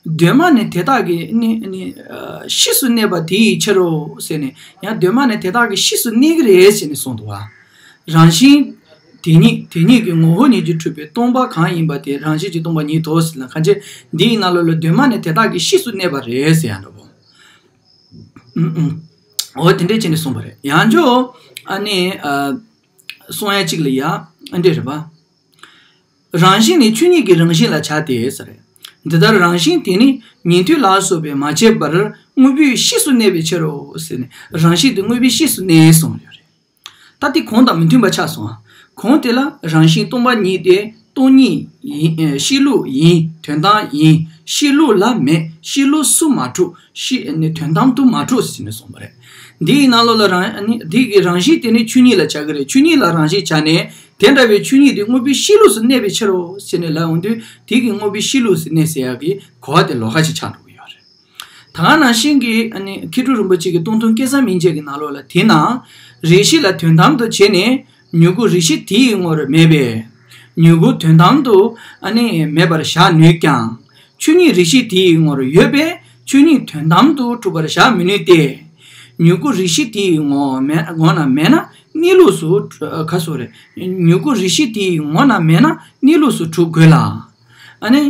གདོད་མ་ནས་དེ་དག་གི་ནི་ནི་ཨ་གཤིས་སུ་གནས་པ་དེའི་ཕྱིར་རོ་ཟེར་ནས་ཡང་གདོད་མ་ནས་དེ་དག་གི་གཤིས་སུ་གནས་ཀྱི་རེད་ཟེར་ནས་གསུངས་འདུག་པ། རང་བཞིན་དེ་ཉིད་དེ་ཉིད་ཀྱི་ངོ་བོ་ཉིད་ཀྱིས་གྲུབ་པའི་སྟོང་པ་གང་ཡིན་པ་དེ་རང་བཞིན་གྱིས་སྟོང་པ་ཉིད་དོ་ཟེར་ན། གང་ཅི་འདི་ཡི་ནང་ལོགས་ལ་གདོད་མ་ནས་དེ་དག་གི་གཤིས་སུ་གནས་པ་རེད་ཟེར་ཡ་འདྲ་པོ། ཨུམ་ཨུམ། འོ་དེ་འདྲས་བྱས་ནས་གསུངས་པ་རེད། ཡང་ཅིག་ཨ་ནི་ཨ་གསུང་ཡ་གཅིག་ལ་ཡ་ཨ་འདྲས་རེད་པ། རང་བཞིན་ནི་ཆོས་ཉིད་ཀྱི་རང་བཞིན་ལ་བྱ་སྟེ་ཟེར། འདི་ལྟར་རང་བཞིན་དེ་ནི་ཉན་ཐོས་ལ་སོགས་པས་མ་བྱས་པར་དངོས་པོའི་གཤིས་སུ་གནས་པའི་ཕྱིར་རོ་ཟེར་ནས། རང་བཞིན་དེ་དངོས་པོའི་གཤིས་སུ་གནས་གསུངས་ཡོད་རེད། ད་དེ་གོང་དང་མི་མཐུན་པ་ཆགས་སོང་ང་། གོང་དེ་ལ་རང་བཞིན་སྟོང་པ་ཉིད་དེ་སྟོང་ཉིད་ཡིན། ཨེ་གཤིས་ལུགས་ཡིན། དོན་དམ་ཡིན། གཤིས་ལུགས་ལ་མེད། གཤིས་ལུགས་སུ་མ་གྲུབ། གཤིས་ནི་དོན་དམ་དུ་མ་གྲུབ་ཟེར་ནས་གསུངས་པ་རེད། འདི་ཡི་ནང་ལོགས་ལ་རང་ནི་འདི་གི་རང་བཞིན་དེ་ནི་ཆོས་ཉིད་ལ་བྱ་གི་རེད། ཆོས་ཉིད་ལ་རང་བཞིན་བྱ་ནས་དེ་འདྲ་བའི་ཆོས་ཉིད་དེ་དངོས་པོའི་གཤིས་ལུགས་སུ་གནས་པའི་ཕྱིར་རོ་ཟེར་ནས་ལབ་འོང་དུས། དེ་གི་དངོས་པོའི་གཤིས་ལུགས་སུ་གནས་ཟེར་ཡག་གི་གོ་བ་དེ་ལོགས་ཀ་ཞིག་ཆགས་འགྲོ་གི་ཡོད་རེད། ད་ག་ནང་བཞིན་གྱི་ཨ་ནི་མཁས་གྲུབ་རིན་པོ་ཆེ་གི་སྟོང་ཐུན་སྐལ་བཟང་སྨིན་བྱེད་ཀྱི་ནང་ལོགས་ལ། དེས་ན་རེ་ཞིག་ལ་དོན་དམ་དུ་བྱས་ནས་མྱུ་གུ་རེ་ཞིག་དེའི་ངོར་མེད་པས་མྱུ་གུ་དོན་དམ་དུ་ཨ་ནི་མེད་པར་བཞག་ནུས་ཀྱང་། ཆོས་ཉིད་རེ་ཞིག་དེའི་ངོར་ཡོད་པས་ཆོས་ཉིད་དོན་དམ་དུ་གྲུབ་པར་བཞག་མི་ནུས་ཏེ། མྱུ་གུ་རེ་ཞིག་དེའི་ངོ་མེད་ངོ་ན་མེད་ན་གནས་ལུགས་སུ་ག་སོ་རེད། མྱུ་གུ་རེ་ཞིག་དེའི་ངོ་ན་མེད་ན་གནས་ལུགས་སུ་གྲུབ་དགོས་ལ། ཨ་ནི་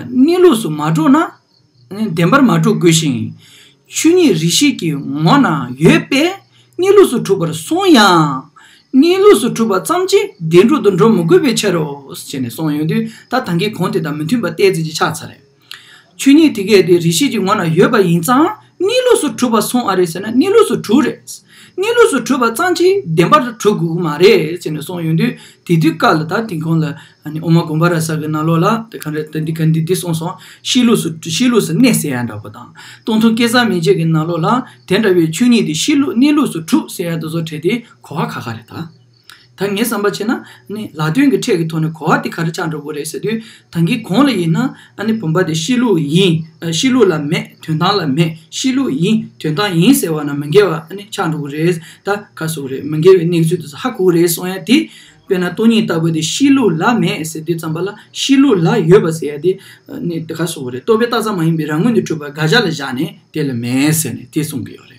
གནས་ལུགས་སུ་མ་གྲུབ་ན། བདེན་པར་མ་གྲུབ་དགོས་ཤིང་། ཆོས་ཉིད་རེ་ཞིག་གི་ངོ་ན་ཡོད་པས་གནས་ལུགས་སུ་གྲུབ་པར་སོང་ཡང་། གནས་ལུགས་སུ་གྲུབ་པ་ཙམ་གྱིས་བདེན་གྲུབ་ཏུ་འགྲོ་མི་དགོས་པའི་ཕྱིར་རོ་ཞེས་ནས་གསུངས་ཡོང་དུས། ད་ད་གིན་གོང་དེ་དང་མི་མཐུན་པ་ཏོག་ཙམ་ཅིག་ཆགས་ཚར་རེད། ཆོས་ཉིད་དེ་གས་དེ་རེ་ཞིག་གི་ངོ་ན་ཡོད་པ་ཡིན་ཙང་གནས་ལུགས་སུ་གྲུབ་པ་སོང་ཨ་རེད་ཟེར་ན། གནས་ལུགས་སུ་གྲུབ་རེད། གནས་ལུགས་སུ་གྲུབ་པ་ཙམ་གྱིས་བདེན་པར་གྲུབ་དགོས་ཀྱི་མ་རེད་ཟེར་ནས་གསུངས་ཡོང་དུས། དེ་དུས་སྐབས་ལ་ད་དེ་གོང་ལ། ཨ་ནི་དབུ་མ་དགོངས་པ་རབ་གསལ་གྱི་ནང་ལོགས་ལ་དེ་ག་འདྲ་དེ་འདི་ག་འདི་འདི་གསུངས་སོང་། གཤིས་ལུགས་སུ་གཤིས་ལུགས་སུ་གནས་ཟེར་ཡ་འདྲ་པོ་དང་། སྟོང་ཐུན་སྐལ་བཟང་སྨིན་བྱེད་ཀྱི་ནང་ལོགས་ལ་དེ་འདྲ་བའི་ཆོས་ཉིད་དེ་གཤིས་ལུགས་གནས་ལུགས་སུ་གྲུབ་ཟེར་ཡ་དེ་ཚོ་བྲིས་ཏེ་གོ་བ་ཁ་ཁ་རེད་ད། ད་ངའི་བསམ་པ་བྱས་ན་ནི་ལ་དོན་གྱི་ཕྲད་ཀྱི་ཐོག་ནས་གོ་བ་དེ་ག་རེ་ཆགས་འགྲོ་གི་རེད་ཟེར་དུས། ད་གིན་གོང་ལ་ཡིན་ན་ཨ་ནི་བུམ་པ་དེ་གཤིས་ལུགས་ཡིན། ཨ་གཤིས་ལུགས་ལ་མེད། དོན་དམ་ལ་མེད། གཤིས་ལུགས་ཡིན། དོན་དམ་ཡིན་ཟེར་བ་ན་མི་འགལ་བ་ཨ་ནི་ཆགས་འགྲོ་གི་རེད། ད་ག་སོགས་རེད། མི་འགལ་བའི་གནས་ཚུལ་དེ་ཚོ་ཧ་གོ་གི་རེད་གསུང་ཡ་དེ། དཔེར་ན་སྟོང་ཉིད་ལྟ་བུ་དེ་གཤིས་ལུགས་ལ་མེད་ཟེར་དུས་ཙམ་པ་ལ་གཤིས་ལུགས་ལ་ཡོད་པ་ཟེར་ཡ་དེ་ནི་དེ་ག་སོགས་རེད། རྟོག་པས་བཏགས་ཙམ་མ་ཡིན་པའི་རང་ངོས་ནས་གྲུབ་པ་དགག་བྱ་ལ་བཞག་ནས་དེ་ལ་མེད་ཟེར་ནས་དེ་གསུང་གི་ཡོད་རེད།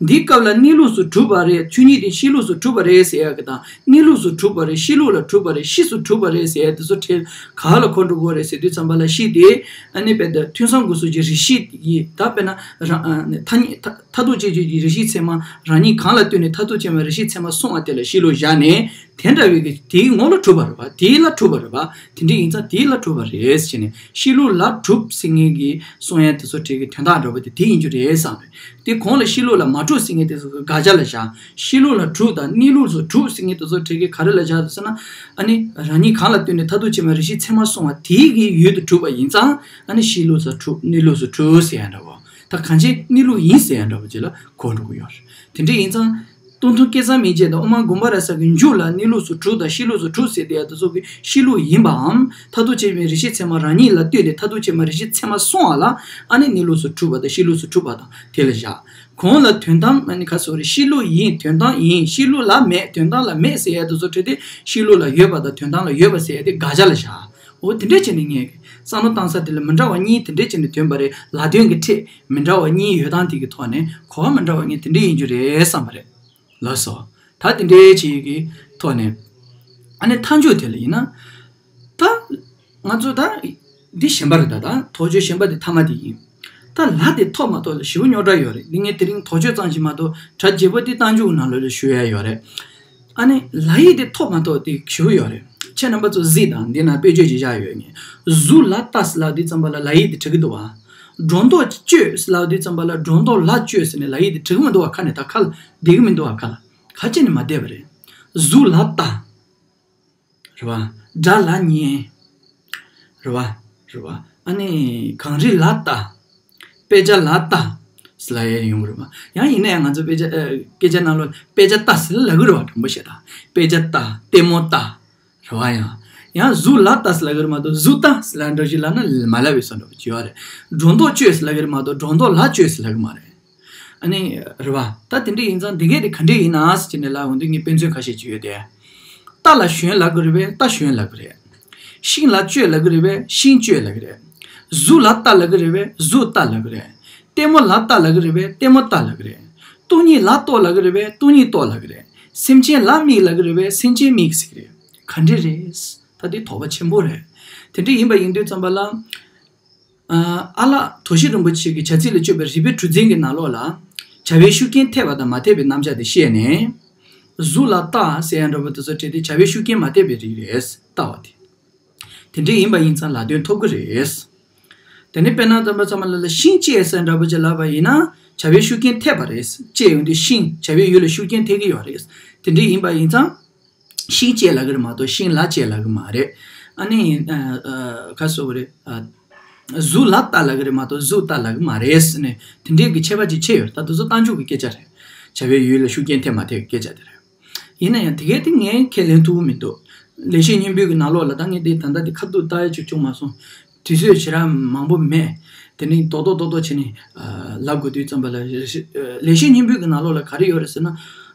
འདིའི་སྐབས་ལ་གནས་ལུགས་སུ་གྲུབ་པ་རེད། ཆོས་ཉིད་དེ་གཤིས་ལུགས་སུ་གྲུབ་པ་རེད་ཟེར་ཡ་གི་དང་། གནས་ལུགས་སུ་གྲུབ་པ་རེད། གཤིས་ལུགས་ལ་གྲུབ་པ་རེད། གཤིས་སུ་གྲུབ་པ་རེད་ཟེར་ཡ་དེ་ཚོ་ཁྲིད་ག་ལ་གོ་འགྲོ་གི་རེད་ཟེར་དུས་ཙམ་པ་ལ། གཤིས་དེ་ཨ་ནི་དཔེ་དེ་ཐོས་བསམ་སྒོམ་གསུམ་གྱི་རིགས་ཤེས་ཡིན། ད་དཔེར་ན་རང་ཨ་ནི་ཐ་སྙད་མཐར་ཐུག་དཔྱད་བརྗོད་ཀྱི་རིགས་ཤེས་ཚད་མ་རང་ཉིད་གང་ལ་ལྟོས་ནས་མཐར་ཐུག་དཔྱད་མ་རིགས་ཤེས་ཚད་མ་སོང་བ་དེ་ལ་གཤིས་ལུགས་བཞག་ནས། དེ་འདྲ་བའི་གི་དེའི་ངོ་ལ་གྲུབ་པ་རེད་པ། དེའི་ལ་གྲུབ་པ་རེད་པ། དེ་འདྲ་ཡིན་ཙང་དེའི་ལ་གྲུབ་པ་རེད་ཟེར་ནས། གཤིས་ལུགས་ལ་གྲུབ་ཟེར་མཁན་གྱི་གསུང་ཡ་དེ་ཚོ་ཁྲིད་ཀྱི་དོན་དག་འདྲ་པོ་དེ་དེ་ཡིན་རྒྱུ་རེད་བསམ་པས། དེ་གོང་ལ་གཤིས་ལུགས་ལ་མ་གྲུབ་ཟེར་མཁན་དེ་ཚོ་གི་དགག་བྱ་ལ་བཞག་གཤིས་ལུགས་ལ་གྲུབ་དང་གནས་ལུགས་སུ་གྲུབ་ཟེར་མཁན་དེ་ཚོ་ཁྲིད་ཀྱི་ག་རེ་ལ་བཞག་འདུག་ཟེར་ན། ཨ་ནི་རང་ཉིད་གང་ལ་ལྟོས་ནས་མཐར་ཐུག་དཔྱད་མ་རིགས་ཤེས་ཚད་མ་སོང་བ་དེའི་གི་ཡུལ་དུ་གྲུབ་པ་ཡིན་ཙང་། ཨ་ནི་གཤིས་ལུགས་སུ་གྲུབ། གནས་ལུགས་སུ་གྲུབ་ཟེར་ཡ་འདྲ་པོ། ད་གང་ཅི་གནས་ལུགས་ཡིན་ཟེར་ཡ་འདྲ་པོ་ཅིག་ལ་གོ་འགྲོ་གི་ཡོད་རེད། དེ་འདྲ་ཡིན་ཙང་། སྟོང་ཐུན་སྐལ་བཟང་སྨིན་བྱེད་དང་དབུ་མ་དགོངས་པ་རབ་གསལ་གྱི་མཇུག་ལ་གནས་ལུགས་སུ་གྲུབ་དང་གཤིས་ལུགས་སུ་གྲུབ་ཟེར་དེ་ཡ་དེ་ཚོ་གི་གཤིས་ལུགས་ཡིན་པའམ། མཐར་ཐུག་དཔྱད་མའི་རིགས་ཤེས་ཚད་མ་རང་ཉིད་ལ་ལྟོས་ཏེ་མཐར་ཐུག་དཔྱད་མ་རིགས་ཤེས་ཚད་མ་སོང་བ་ལ། ཨ་ནི་གནས་ལུགས་སུ་གྲུབ་པ་དང་གཤིས་ལུགས་སུ་གྲུབ་པ་དང་དེ་ལ་བཞག་གོང་ལ་དོན་དམ་ཨ་ནི་ག་སོགས་རེད། གཤིས་ལུགས་ཡིན། དོན་དམ་ཡིན། གཤིས་ལུགས་ལ་མེད། དོན་དམ་ལ་མེད་ཟེར་ཡ་དེ་ཚོ་ཁྲིད་དེ། གཤིས་ལུགས་ལ་ཡོད་པ་དང་དོན་དམ་ལ་ཡོད་པ་ཟེར་ཡ་དེ་དགག་བྱ་ལ་བཞག་འོ་དེ་འདྲས་བྱས་ནས་ངས་བསམ་བློ་བཏང་ས་དེ་ལ་མི་འདྲ་བ་གཉིས་དེ་འདྲས་བྱས་ནས་ཐོན་པ་རེད། ལ་དོན་གྱི་ཕྲད་མི་འདྲ་བ་གཉིས་ཡོད་སྟངས་དེ་གི་ཐོག་ནས་གོ་བ་མི་འདྲ་བ་གཉིས་དེ་འདྲས་ཡིན་རྒྱུ་རེད་བསམ་པ་རེད། ལགས་སོ། ད་དེ་འདྲས་བྱས་ཀྱི་ཐོག་ནས་ཨ་ནི་མཐའ་མཇུག་དེ་ལ་ཡིན་ན། ད་ང་ཚོ་ད་འདི་གཞན་པ་རེད། ད་ད་དོགས་གཅོད་གཞན་པ་དེ་མཐའ་མ་དེ་ཡིན། ད་ལ་དེ་ཐོབ་མ་ཐོབ་ལ་ཞེ་པོ་རྙོག་དྲ་ཡོད་རེད། འདི་ངས་དེ་རིང་དོགས་གཅོད་ཙམ་ཞིག་མ་གཏོགས་གྲ་རྒྱས་པོ་འདི་རྟགས་འཇུག་ནང་ལོགས་ལ་ཞུ་ཡ་ཡོད་རེད། ཨ་ནི་ལ་ཡིག་དེ་ཐོབ་མ་ཐོབ་དེ་ཞུ་ཡོད་རེད། ཁྱེད་རྣམ་པ་ཚོ་གཟིགས་དང་། འདི་ན་དཔེ་བརྗོད་ཅིག་བཞག་ཡོད་ངས། གཟུགས་ལ་ལྟ་ཟེར་ལབ་དུས་ཙམ་པ་ལ་ལ་ཡིག་དེ་འབྲི་གི་འདུག་བ། སྒྲོ་འདོགས་གཅོད་ཟེར་ལབ་དུས་ཙམ་པ་ལ་སྒྲོ་འདོགས་ལ་གཅོད་ཟེར་ནས་ལ་ཡིག་དེ་འབྲི་གི་མི་འདུག་བ། ཁ་ནས་ད་ཁ་ལ་བསྡད་གི་མི་འདུག་བ། ཁ་ལ་ཁ་ཅིག་ནས་མ་བསྡད་པ་རེད། གཟུགས་ལ་ལྟ། རེད་བ། སྒྲ་ལ་ཉན། རེད་བ། རེད་བ། ཨ་ནི་གངས་རི་ལ་ལྟ། དཔེ་ཆ་ལ་ལྟ། ཟེར་ལབ་ཡས་ཡོང་གི་རེད་བ། ཡང་ཡིན་ན་ཡང་ང་ཚོ་དཔེ་ཆ་ཨ། སྐད་ཆ་ནང་ལོགས་དཔེ་ཆ་ལྟ་ཟེར་ལབ་གི་རེད་བ། དྲང་པོ་བཤད་ད། དཔེ་ཆ་ལྟ། ལྟད་མོ་ལྟ། རེད་བ། ཡང་ཡང་གཟུགས་ལ་ལྟ་ཟེར་ལབ་གི་རེད་མ་གཏོགས་གཟུགས་ལྟ་ཟེར་ལབ་འདྲ་ཞིག་ལབ་ན་མ་ལབ་པའི་བཟོ་འདྲ་པོ་ཅིག་ཡོད་རེད། སྒྲོ་འདོགས་གཅོད་ཟེར་ལབ་གི་རེད་མ་གཏོགས་སྒྲོ་འདོགས་ལ་གཅོད་ཟེར་ལབ་གི་མ་རེད། ཨ་ནི་རེད་བ། ད་དེ་འདྲ་ཡིན་ཙང་འདི་གས་དེ་ག་འདྲས་ཡིན་ན་ཟེར་ནས་ལབ་འོང་དུས་ངས་དཔེ་མཚོན་ཁ་ཤས་ཅིག་ཡོད་དེ། རྟ་ལ་ཞོན་ལབ་གི་རེད་པས། རྟ་ཞོན་ལབ་གི་རེད། ཤིང་ལ་གཅོད་ལབ་གི་རེད་པས། ཤིང་གཅོད་ལབ་གི་རེད། གཟུགས་ལ་ལྟ་ལབ་གི་རེད་པས། གཟུགས་ལྟ་ལབ་གི་རེད། ལྟད་མོ་ལ་ལྟ་ལབ་གི་རེད་པས། ལྟད་མོ་ལྟ་ལབ་གི་རེད། སྟོང་ཉིད་ལ་རྟོག་ལབ་གི་རེད་པས། སྟོང་ཉིད་རྟོག་ལབ་གི་རེད། སེམས་ཅན་ལ་མིག་ལབ་ཀྱི་རེད་པས། སེམས་ཅན་མིག་ཟེར་གྱི་རེད། ག་འདྲ་རེད། ད་དེ་དོགས་པ་ཆེན་པོ་རེད། དེ་འདྲ་ཡིན་པ་ཡིན་དུས་ཙམ་པ་ལ། ཨ་ལགས་དོ་ཤལ་རིན་པོ་ཆེ་གི་བྱ་ཚིག་ལ་སྤྱོད་པའི་རིགས་པའི་གྲུ་འཛིན་གྱི་ནང་ལོགས་ལ། བྱ་བའི་ཤུགས་རྐྱེན་ཐེབས་པ་དང་མ་ཐེབས་པའི་རྣམ་གཞག་དེ་བཤད་ནས། གཟུགས་ལ་བལྟ་ཟེར་ཡ་འདྲ་པོ་དེ་ཚོ་བྲིས་ཏེ་བྱ་བའི་ཤུགས་རྐྱེན་མ་ཐེབས་པའི་རིགས་རེད། བལྟ་བ་དེ། དེ་འདྲ་ཡིན་པ་ཡིན་ཙང་ལ་དོན་ཐོབ་ཀྱི་རེད། དེ་ནས་དཔེར་ན་ཙམ་པ་ཙམ་པ་ལ་ལ་ཤིང་བཅད་ཟེར་འདྲ་པོ་ཅིག་ལབ་པ་ཡིན་ན་བྱ་བའི་ཤུགས་རྐྱེན་ཐེབས་པ་རེད། བཅད་ཡོང་དུས་ཤིང་བྱ་བའི་ཡུལ་ལ་ཤུགས་རྐྱེན་ཐེབས་ཀྱི་ཡོད་རེད། དེ་འདྲ་ཡིན་པ་ཡིན་ཙང་། ཤིང་བཅད་ལབ་ཀྱི་རེད་མ་གཏོགས་ཤིང་ལ་བཅད་ལབ་ཀྱི་མ་རེད། ཨ་ནི། ཨ་ཨ་ག་སོ་བ་རེད། ཨ་གཟུགས་ལ་བལྟ་ལབ་ཀྱི་རེད་མ་གཏོགས་གཟུགས་བལྟ་ལབ་ཀྱི་མ་རེད་ཟེར་ནས་དེ་འདྲའི་གི་ཁྱད་པར་ཅིག་ཕྱེ་ཡོད། ད་དེ་ཚོ་རྟགས་འཇུག་གི་སྐད་ཆ་རེད། བྱ་བའི་ཡུལ་ལ་ཤུགས་རྐྱེན་ཐེབས་མ་ཐེབས་ཀྱི་སྐད་ཆ་དེ་རེད། ཡིན་ན་ཡང་དེ་གས་དེ་ངས་ཁས་ལེན་ཐུབ་ཀྱི་མི་འདུག་ལེགས་བཤད་སྙིང་པོའི་གི་ནང་ལོགས་ལ་ད་ངས་དེ་ད་ལྟ་དེ་ཁ་ཐུག་ལྟ་ཡ་ཅིག་བྱུང་མ་སོང་། དུས་ཚོད་ཞེ་དྲག་མང་པོ་མེད། དེ་ནས་རྡོག་རྡོག་རྡོག་རྡོག་བྱས་ནས་ཨ་ལབ་དགོས་དུས་ཙམ་པ་ལ་ལེགས་བཤད་སྙིང་པོའི་གི་ནང་ལོགས་ལ་ག་རེ་ཡོད་རེད་ཟེར་ན།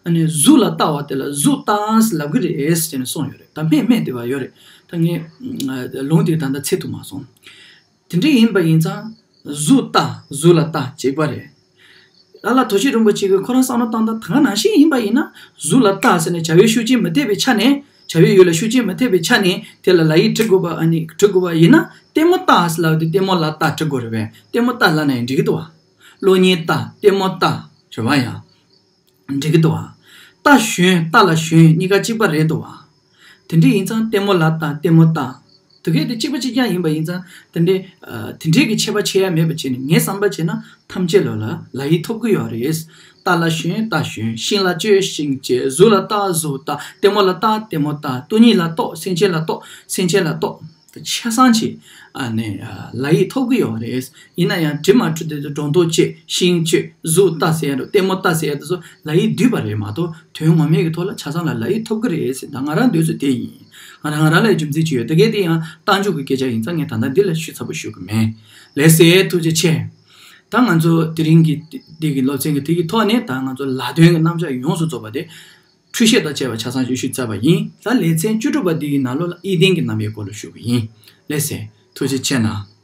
ཨ་ནི་གཟུགས་ལ་བལྟ་བ་དེ་ལ་གཟུགས་བལྟ་ཟེར་ལབ་ཀྱི་རེད་ཟེར་ནས་གསུངས་ཡོད་རེད། ད་སྨྲས་སྨྲས་བསྡད་པ་ཡོད་རེད། ད་ངས་ཨ་ལུང་དེ་ད་ལྟ་འཚོལ་ཐུབ་མ་སོང་། དེ་འདྲ་ཡིན་པ་ཡིན་ཙང་གཟུགས་བལྟ། གཟུགས་ལ་བལྟ་གཅིག་པ་རེད། ཨ་ལགས་དོ་ཤལ་རིན་པོ་ཆེ་གིས་ཁོ་རང་བསམ་བློ་བཏང་སྟངས་ད་ག་ནང་བཞིན་ཡིན་པ་ཡིན་ན་གཟུགས་ལ་བལྟ་ཟེར་ནས་བྱ་བའི་ཤུགས་རྐྱེན་མི་ཐེབས་པའི་ཆ་ནས་བྱ་བའི་ཡུལ་ལ་ཤུགས་རྐྱེན་མི་ཐེབས་པའི་ཆ་ནས་དེ་ལ་ལ་ཡིག་འབྲི་དགོས་པ། ཨ་ནི་འབྲི་དགོས་པ་ཡིན་ན་ལྟད་མོ་བལྟ་ཟེར་ལབ་དུས་ལྟད་མོ་ལ་བལྟ་འབྲི་དགོས་རེད་པས། ལྟད་མོ་བལྟ་ལབ་ན་ཡང་འགྲིག་གི་འདུག་བ། གློག་བརྙན་བལྟ། ལྟད་མོ་བལྟ། རེད་བ་ཡ། འགྲིག་གི་འདུག་བ། བལྟ་ཞོན། བལྟ་ལ་ཞོན་གཉིས་ཀ་གཅིག་པ་རེད་འདུག་བ། དེ་འདྲ་ཡིན་ཙང་ལྟད་མོ་ལ་བལྟ། ལྟད་མོ་བལྟ། དེ་གས་དེ་གཅིག་པ་གཅིག་རྐྱང་ཡིན་པ་ཡིན་ཙང་དེ་འདྲའི་ཨ་དེ་འདྲའི་གི་ཁྱད་པར་ཕྱེ་ཡ་མེད་པ་བྱས་ནས་ངས་བསམ་པ་བྱས་ན་ཐམས་ཅད་ལ་ལ་ལ་ཡིག་ཐོབ་ཀྱི་ཡོད་རེད། བལྟ་ལ་ཞོན། བལྟ་ཞོན། ཤིང་ལ་བཅད། ཤིང་བཅད། གཟུགས་ལ་བལྟ། གཟུགས་བལྟ། ལྟད་མོ་ལ་བལྟ། ལྟད་མོ་བལྟ། སྟོང་ཉིད་ལ་རྟོག་སེམས་ཅན་ལ་རྟོག་སེམས་ཅན་ལ་རྟོག་ཆ་ཚང་ཅིག་ཨ་ནི་ཨ་ལ་ཡིག་ཐོབ་ཀྱི་ཡོད་རེད། ཡིན་ན་ཡང་འབྲི་མ་འགྲོ་དུས་སྒྲོ་འདོགས་བཅད། ཤིང་བཅད། གཟུགས་བལྟ་ཟེར་ཡ་འདྲ། ལྟད་མོ་བལྟ་ཟེར་ཡ་དེ་ཚོ་ལ་ཡིག་བསྡུས་པ་རེད་མ་གཏོགས་དོན་ངོ་མའི་གི་ཐོག་ལ་ཆ་ཚང་ལ་ལ་ཡིག་ཐོབ་ཀྱི་རེད་ཟེར། ད་ང་རང་འདོད་ཚུལ་དེ་ཡིན། ང་རང་ང་རང་ལ་རྒྱུ་མཚན་ཅིག་ཡོད། དེ་གས་དེ་ཡང་རྟགས་འཇུག་གི་སྐད་ཆ་ཡིན་ཙང་ངས་ད་ལྟ་འདི་ལ་ཞུ་ཚ་པོ་ཞུ་གི་མེད། ལགས་སེ། ཐུགས་རྗེ་ཆེ། ད་ང་ཚོ་དེ་རིང་གི་འདི་གི་སློབ་ཚན་གྱི་དེ་གི་ཐོག་ནས་ད་ང་ཚོ་ལ་དོན་གྱི་རྣམ་གཞག་ཡོངས་སུ་རྫོགས་པ་དེ་འཁྲུལ་བཤད་དང་བཅས་པ་ཆ་ཚང་ཞུ་ཞུས་ཚར་བ་ཡིན། ད་ལེ་ཚན་བཅུ་དྲུག་པ་འདི་གི་ནང་ལོགས་ལ་ཨི་ལྡན་གྱི་རྣམ་དབྱེའི་སྐོར་ལ་ཞུ་གི་ཡིན། ལགས་སེ། ཐུགས་རྗེ་ཆེ་གནང་།